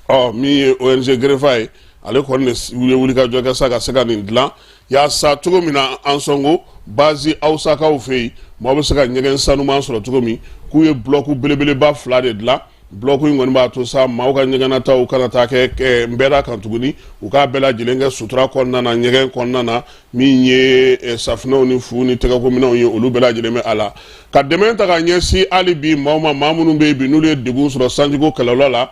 Ɔ min ye ONG Gerefa ye, ale kɔni de ye wulikajɔ kɛ sa ka se ka nin dilan, yaasa cogo min na Ansɔngo base Awusakaw fɛ yen, maaw bɛ se ka ɲɛgɛn sanuman sɔrɔ cogo min. K'u ye bloc belebeleba 2 de dilan. Bloc in kɔni b'a to sa, maaw ka ɲɛgɛnnataw kana taa kɛ nbɛda kan tuguni, u k'a bɛɛ lajɛlen kɛ sutura kɔnɔna na, ɲɛgɛn kɔnɔna na. Min ye safunɛw ni fu ni tɛgɛkominɛnw ye, olu bɛɛ lajɛlen bɛ a la. Ka dɛmɛ ta ka ɲɛsin hali bi maaw ma, maa minnu bɛ yen bi, n'olu ye degun sɔrɔ sanjiko kɔlɔlɔ la,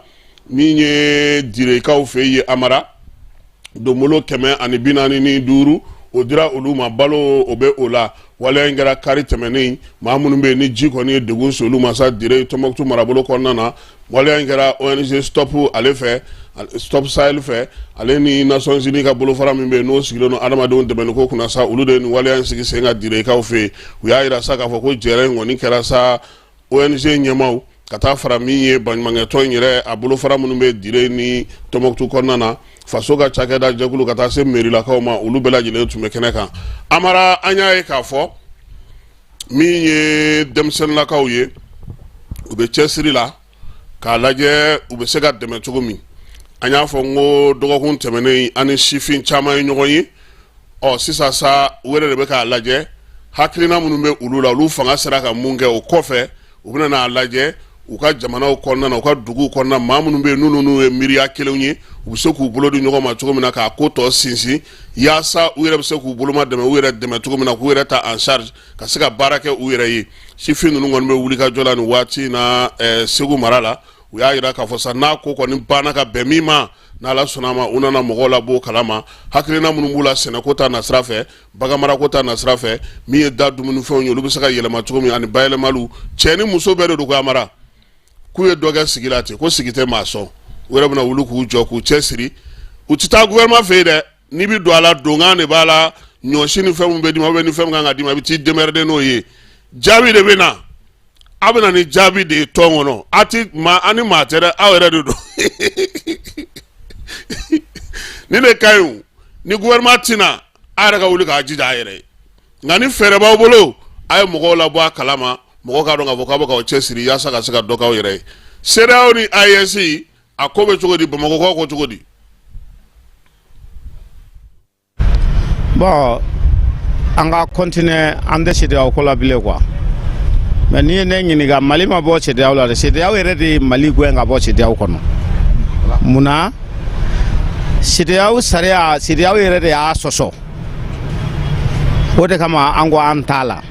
min ye Direkaw fɛ yen, Amara, donbolo 145, o dira olu ma. Balo, o bɛ o la. Waleya in kɛra kari tɛmɛnen. Maa minnu bɛ yen, ni ji kɔni ye degun se olu ma sa Dire, Tɔnbɔkutu marabolo kɔnɔna na, waleya in kɛra ONG Stop ale fɛ, Stop Sahel fɛ, ale ni Nations Unies ka bolofara min bɛ yen, n'o sigilen don adamadenw dɛmɛni ko kunna sa, olu de ye nin waleya in sigi sen kan Direkaw fɛ yen. U y'a jira sa k'a fɔ ko jɛrɛ in kɔni kɛra sa, ONG ɲɛmaaw ka taa fara min ye baɲumankɛtɔn in yɛrɛ a bolofara minnu bɛ Dire ni Tɔnbɔkutu kɔnɔna na, faso ka cakɛda jɛkulu, ka taa se merilakaw ma, olu bɛɛ lajɛlen tun bɛ kɛnɛ kan. Amara, an y'a ye k'a fɔ min ye denmisɛnninlakaw ye, u bɛ cɛsiri la k'a lajɛ u bɛ se ka dɛmɛ cogo min. An y'a fɔ n ko dɔgɔkun tɛmɛnen, an ni sifin caman ye ɲɔgɔn ye. Ɔ sisan sa, u yɛrɛ de bɛ k'a lajɛ hakilina minnu bɛ olu la, olu fanga sera ka mun kɛ. O kɔfɛ, u bɛna n'a lajɛ u ka jamanaw kɔnɔna na, u ka duguw kɔnɔna, maa minnu bɛ yen, n'olu n'u ye miiriya kelenw ye, u bɛ se k'u bolo di ɲɔgɔn ma cogo min na k'a ko tɔ sinsin, yaasa u yɛrɛ bɛ se k'u boloma dɛmɛ, u yɛrɛ dɛmɛ cogo min na, k'u yɛrɛ ta en charge, ka se ka baara kɛ u yɛrɛ ye. Sifin ninnu kɔni bɛ wulikajɔ la nin waati in na Segu mara la. U y'a jira k'a fɔ sa, n'a ko kɔni banna ka bɛn min ma, n'Ala sɔnna a ma, u nana mɔgɔw labɔ kalama hakilina minnu b'u la sɛnɛko ta nasira fɛ, baganmarako ta nasira fɛ, min ye da dumunifɛnw ye, olu bɛ se ka yɛlɛma cogo min, ani bayɛlɛmaliw. Cɛ ni muso bɛɛ de don ko amara k'u ye dɔ kɛ sigi la ten, ko sigi tɛ maa sɔn. U yɛrɛ bɛna wuli k'u jɔ k'u cɛ siri. U tɛ taa gouvernement fɛ yen dɛ. N'i bɛ don a la, donkan de b'a la, ɲɔsi ni fɛn min bɛ d'i ma, ou bien ni fɛn min kan ka d'i ma, i bɛ t'i démerder n'o ye. Jaabi de bɛ na, aw bɛ na ni jaabi de ye tɔn kɔnɔ. A ti maa, an ni maa tɛ dɛ, aw yɛrɛ de don. Ni de ka ɲi o. Ni gouvernement tɛna, a yɛrɛ ka wuli k'a jija a yɛrɛ ye. Nka ni fɛɛrɛ b'aw bolo, a ye mɔgɔw labɔ a kalama, mɔgɔw k'a dɔn k'a fɔ k'aw bɛ k'aw cɛsiri yaasa ka se ka dɔ k'aw yɛrɛ ye. CEDEAO ni AES, a ko bɛ cogo di? Bamakɔkaw ko cogo di? Bon, an ka continuer, an tɛ CEDEAO ko la bilen quoi. Mais n'i ye ne ɲininka, Mali ma bɔ CEDEAO la dɛ, CEDEAO yɛrɛ de ye Mali gɛn ka bɔ CEDEAO kɔnɔ. Mun na? CEDEAO sariya, CEDEAO yɛrɛ de y'a sɔsɔ. O de kama an ko an t'a la.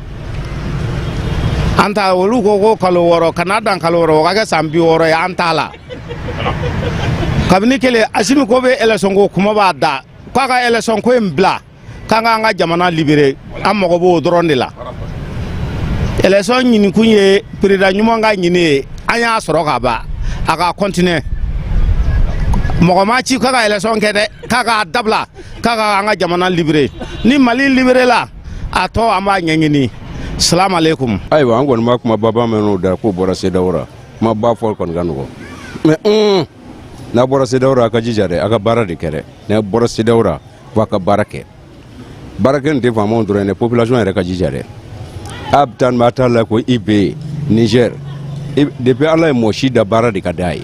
An t'a, olu ko ko kalo 6, kana dan kalo 6, o ka kɛ san 60 ye, an t'a la. Kabini kelen Asimi ko bɛ élection ko kuma b'a da, k'a ka élection ko in bila, k'an k'an ka jamana libérer, an mago b'o dɔrɔn de la. Élection ɲinikun ye président ɲuman ka ɲini ye, an y'a sɔrɔ ka ban, a ka continuer. Mɔgɔ ma ci k'a ka élection kɛ dɛ, k'a k'a dabila, k'a ka an ka jamana libérer. Ni Mali libéré la, a tɔ an b'a ɲɛɲini. Salam aleykum. Ayiwa, an kɔni b'a kuma baba mɛn n'o da k'o bɔra CEDEAO la. Kuma ba fɔ kɔni ka nɔgɔn, mais n'a bɔra CEDEAO la, a ka jija dɛ, a ka baara de kɛ dɛ. N'a bɔra CEDEAO la, fo a ka baara kɛ. Baara kɛ nin tɛ faamaw dɔrɔn ye dɛ, population yɛrɛ ka jija dɛ. A bɛ taa nin t'a la ko IB Niger, depuis Ala ye mɔgɔ si da, baara de ka d'a ye.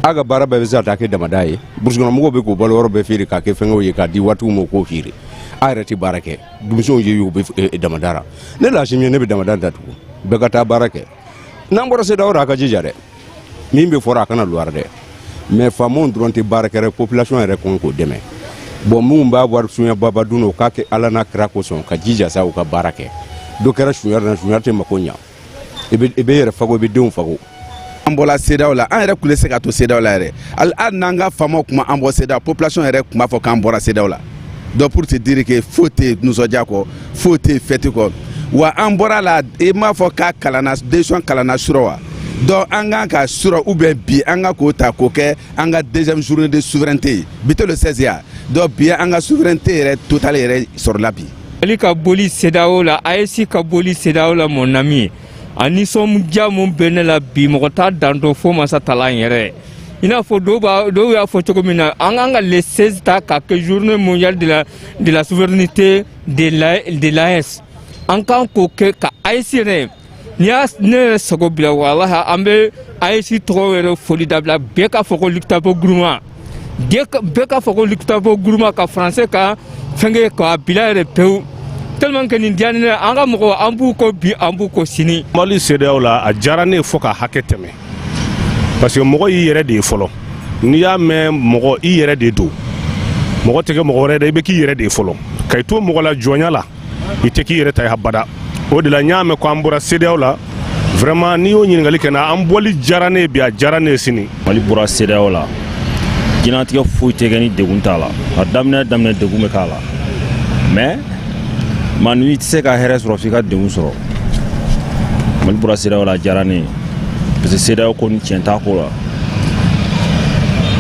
A ka baara bɛɛ bɛ se ka taa kɛ damada ye. Burusikɔnɔmɔgɔw bɛ k'u balo yɔrɔ bɛɛ feere k'a kɛ fɛngɛw ye k'a di waritigiw ma k'o feere. A yɛrɛ tɛ baara kɛ, denmisɛnw ye u bɛ damada la. Ne la Asimi ye, ne bɛ damada datugu, bɛɛ ka taa baara kɛ. N'an bɔra CEDEAO la, a ka jija dɛ. Min bɛ fɔra, a kana luwara dɛ. Mais faamaw dɔrɔn tɛ baara kɛ, population yɛrɛ kɔn k'o dɛmɛ. Bon, minnu b'a wari suɲɛ baba dun, o k'a kɛ Ala n'a kira kosɔn, ka jija sa, u ka baara kɛ. Dɔ kɛra suɲɛ na, suɲɛ tɛ mako ɲa. I bɛ yɛrɛ fago, i bɛ denw fago. An bɔla CEDEAO la, an yɛrɛ tun tɛ se ka to CEDEAO la yɛrɛ. Hali n'an ka faamaw tun ma an bɔ CEDEAO, population yɛrɛ tun b'a fɔ k'an bɔra CEDEAO la. Donc pour te dire que foyi tɛ nisɔndiya kɔ, foyi tɛ fête kɔ. Wa an bɔra la, i m'a fɔ k'a kalanna, décision kalanna surɔ wa? Donc an kan ka surɔ ou bien bi an ka k'o ta k'o kɛ an ka deuxième journée de souveraineté ye. Bi tɛ le 16 ya? Donc bi an ka souveraineté yɛrɛ totale yɛrɛ sɔrɔla bi. Mali ka boli CEDEAO la, AES ka boli CEDEAO la, mon ami, a nisɔndiya mun bɛ ne la bi, mɔgɔ t'a dan dɔn fo masa tala yɛrɛ. I n'a fɔ dɔw b'a, dɔw y'a fɔ cogo min na, an kan ka le 16 ta ka kɛ journée mondiale de la souveraineté de l'AES. An kan k'o kɛ ka AES yɛrɛ, n'i y'a ne yɛrɛ sago bila, walahi, an bɛ AES tɔgɔ yɛrɛ foli dabila. Bɛɛ k'a fɔ ko Liptako Gourma, bɛɛ k'a fɔ ko Liptako Gourma, ka français ka fɛnkɛ k'a bila yɛrɛ pewu, tellement que nin diya ne, an ka mɔgɔw, an b'u kɔ bi, an b'u kɔ sini. Mali CEDEAO la, a diyara ne ye fo ka hakɛ tɛmɛ, parce que mɔgɔ y'i yɛrɛ de ye fɔlɔ. N'i y'a mɛn mɔgɔ, i yɛrɛ de don. Mɔgɔ tɛ kɛ mɔgɔ wɛrɛ dɛ, i bɛ k'i yɛrɛ de ye fɔlɔ. Ka i to mɔgɔ la jɔnya la, i tɛ k'i yɛrɛ ta ye abada. O de la n y'a mɛn ko an bɔra CEDEAO la, vraiment, n'i y'o ɲininkali kɛ n na, an bɔli diyara ne ye bi, a diyara ne ye sini. Mali bɔra CEDEAO la, diɲɛlatigɛ foyi tɛ kɛ ni degun t'a la. A daminɛ daminɛ, degun bɛ k'a la, mais maa n'i tɛ se ka hɛrɛ sɔrɔ f'i ka degun sɔrɔ. Mali bɔra CEDEAO la, a diyara ne ye, parce que CEDEAO ko ni tiɲɛ t'a ko la,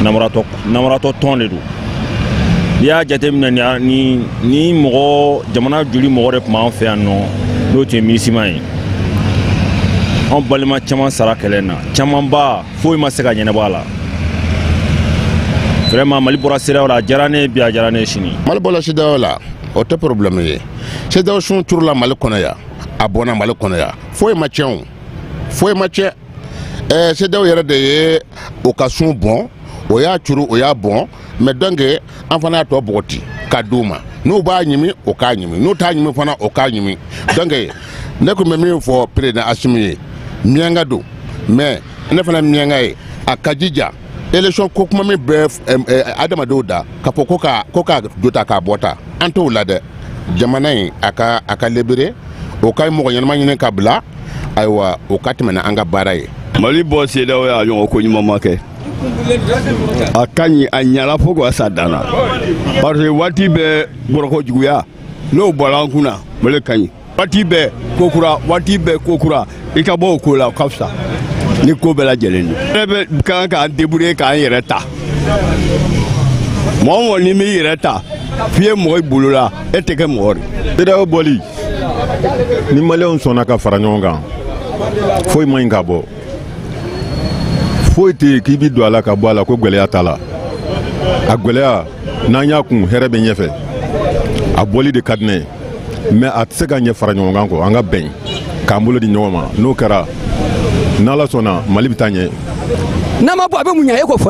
namaratɔ tɔn de don. N'i y'a jateminɛ, ni mɔgɔ jamana joli mɔgɔ de tun b'an fɛ yan nɔ, n'o tun ye MINUSMA ye, anw balima caman sara kɛlɛ na, camanba foyi ma se ka ɲɛnabɔ a la. Vraiment, Mali bɔra CEDEAO la, a diyara ne ye bi, a diyara ne ye sini. Mali bɔra CEDEAO la, o tɛ problème ye. CEDEAO sun turula Mali kɔnɔ yan, a bɔnna Mali kɔnɔ yan, foyi ma tiɲɛ o, foyi ma tiɲɛ. CEDEAO yɛrɛ de ye o ka sun bɔn, o y'a curu, o y'a bɔn. Mais donc an fana y'a tɔ bɔgɔti k'a d'u ma. N'u b'a ɲimi, o k'a ɲimi, n'u t'a ɲimi fana, o k'a ɲimi. Donc ne tun bɛ min fɔ président Asimi ye, miyanka don, mais ne fana miyanka ye, a ka jija élection ko kuma min bɛ adamadenw da k'a fɔ ko ka don ta k'a bɔ ta, an t'o la dɛ. Jamana in, a ka libérer. O ka mɔgɔ ɲɛnama ɲini ka bila, ayiwa, o ka tɛmɛ an ka baara ye. Mali bɔ CEDEAO y'a ɲɔgɔn ko ɲuman ma kɛ. A ka ɲi, a ɲala fo k'a sa dan na, parce que waati bɛɛ bɔrɔkɔ juguya n'o bɔra an kunna, Mali ka ɲi. Waati bɛɛ ko kura, waati bɛɛ ko kura, i ka bɔ o ko la, o ka fisa ni ko bɛɛ lajɛlen ye. Ne bɛ kan k'an débrouiller k'an yɛrɛ ta. Mɔgɔ o mɔgɔ n'i m'i yɛrɛ ta f'i ye mɔgɔ i bolo la, e tɛ kɛ mɔgɔ de. CEDEAO bɔli, ni Maliyɛnw sɔnna ka fara ɲɔgɔn kan, foyi man ɲi ka bɔ. Foyi tɛ yen k'i bi don a la ka bɔ a la ko gwɛlɛya t'a la. A gwɛlɛya, n'an y'a kun, hɛrɛ bɛ ɲɛfɛ. A bɔli de ka di ne ye, mais a tɛ se ka ɲɛ fara ɲɔgɔn kan kɔ. An ka bɛn k'an bolo di ɲɔgɔn ma, n'o kɛra, n'Ala sɔnna, Mali bɛ taa ɲɛ. N'a ma bɔ, a bɛ mun ɲɛ e k'o fɔ.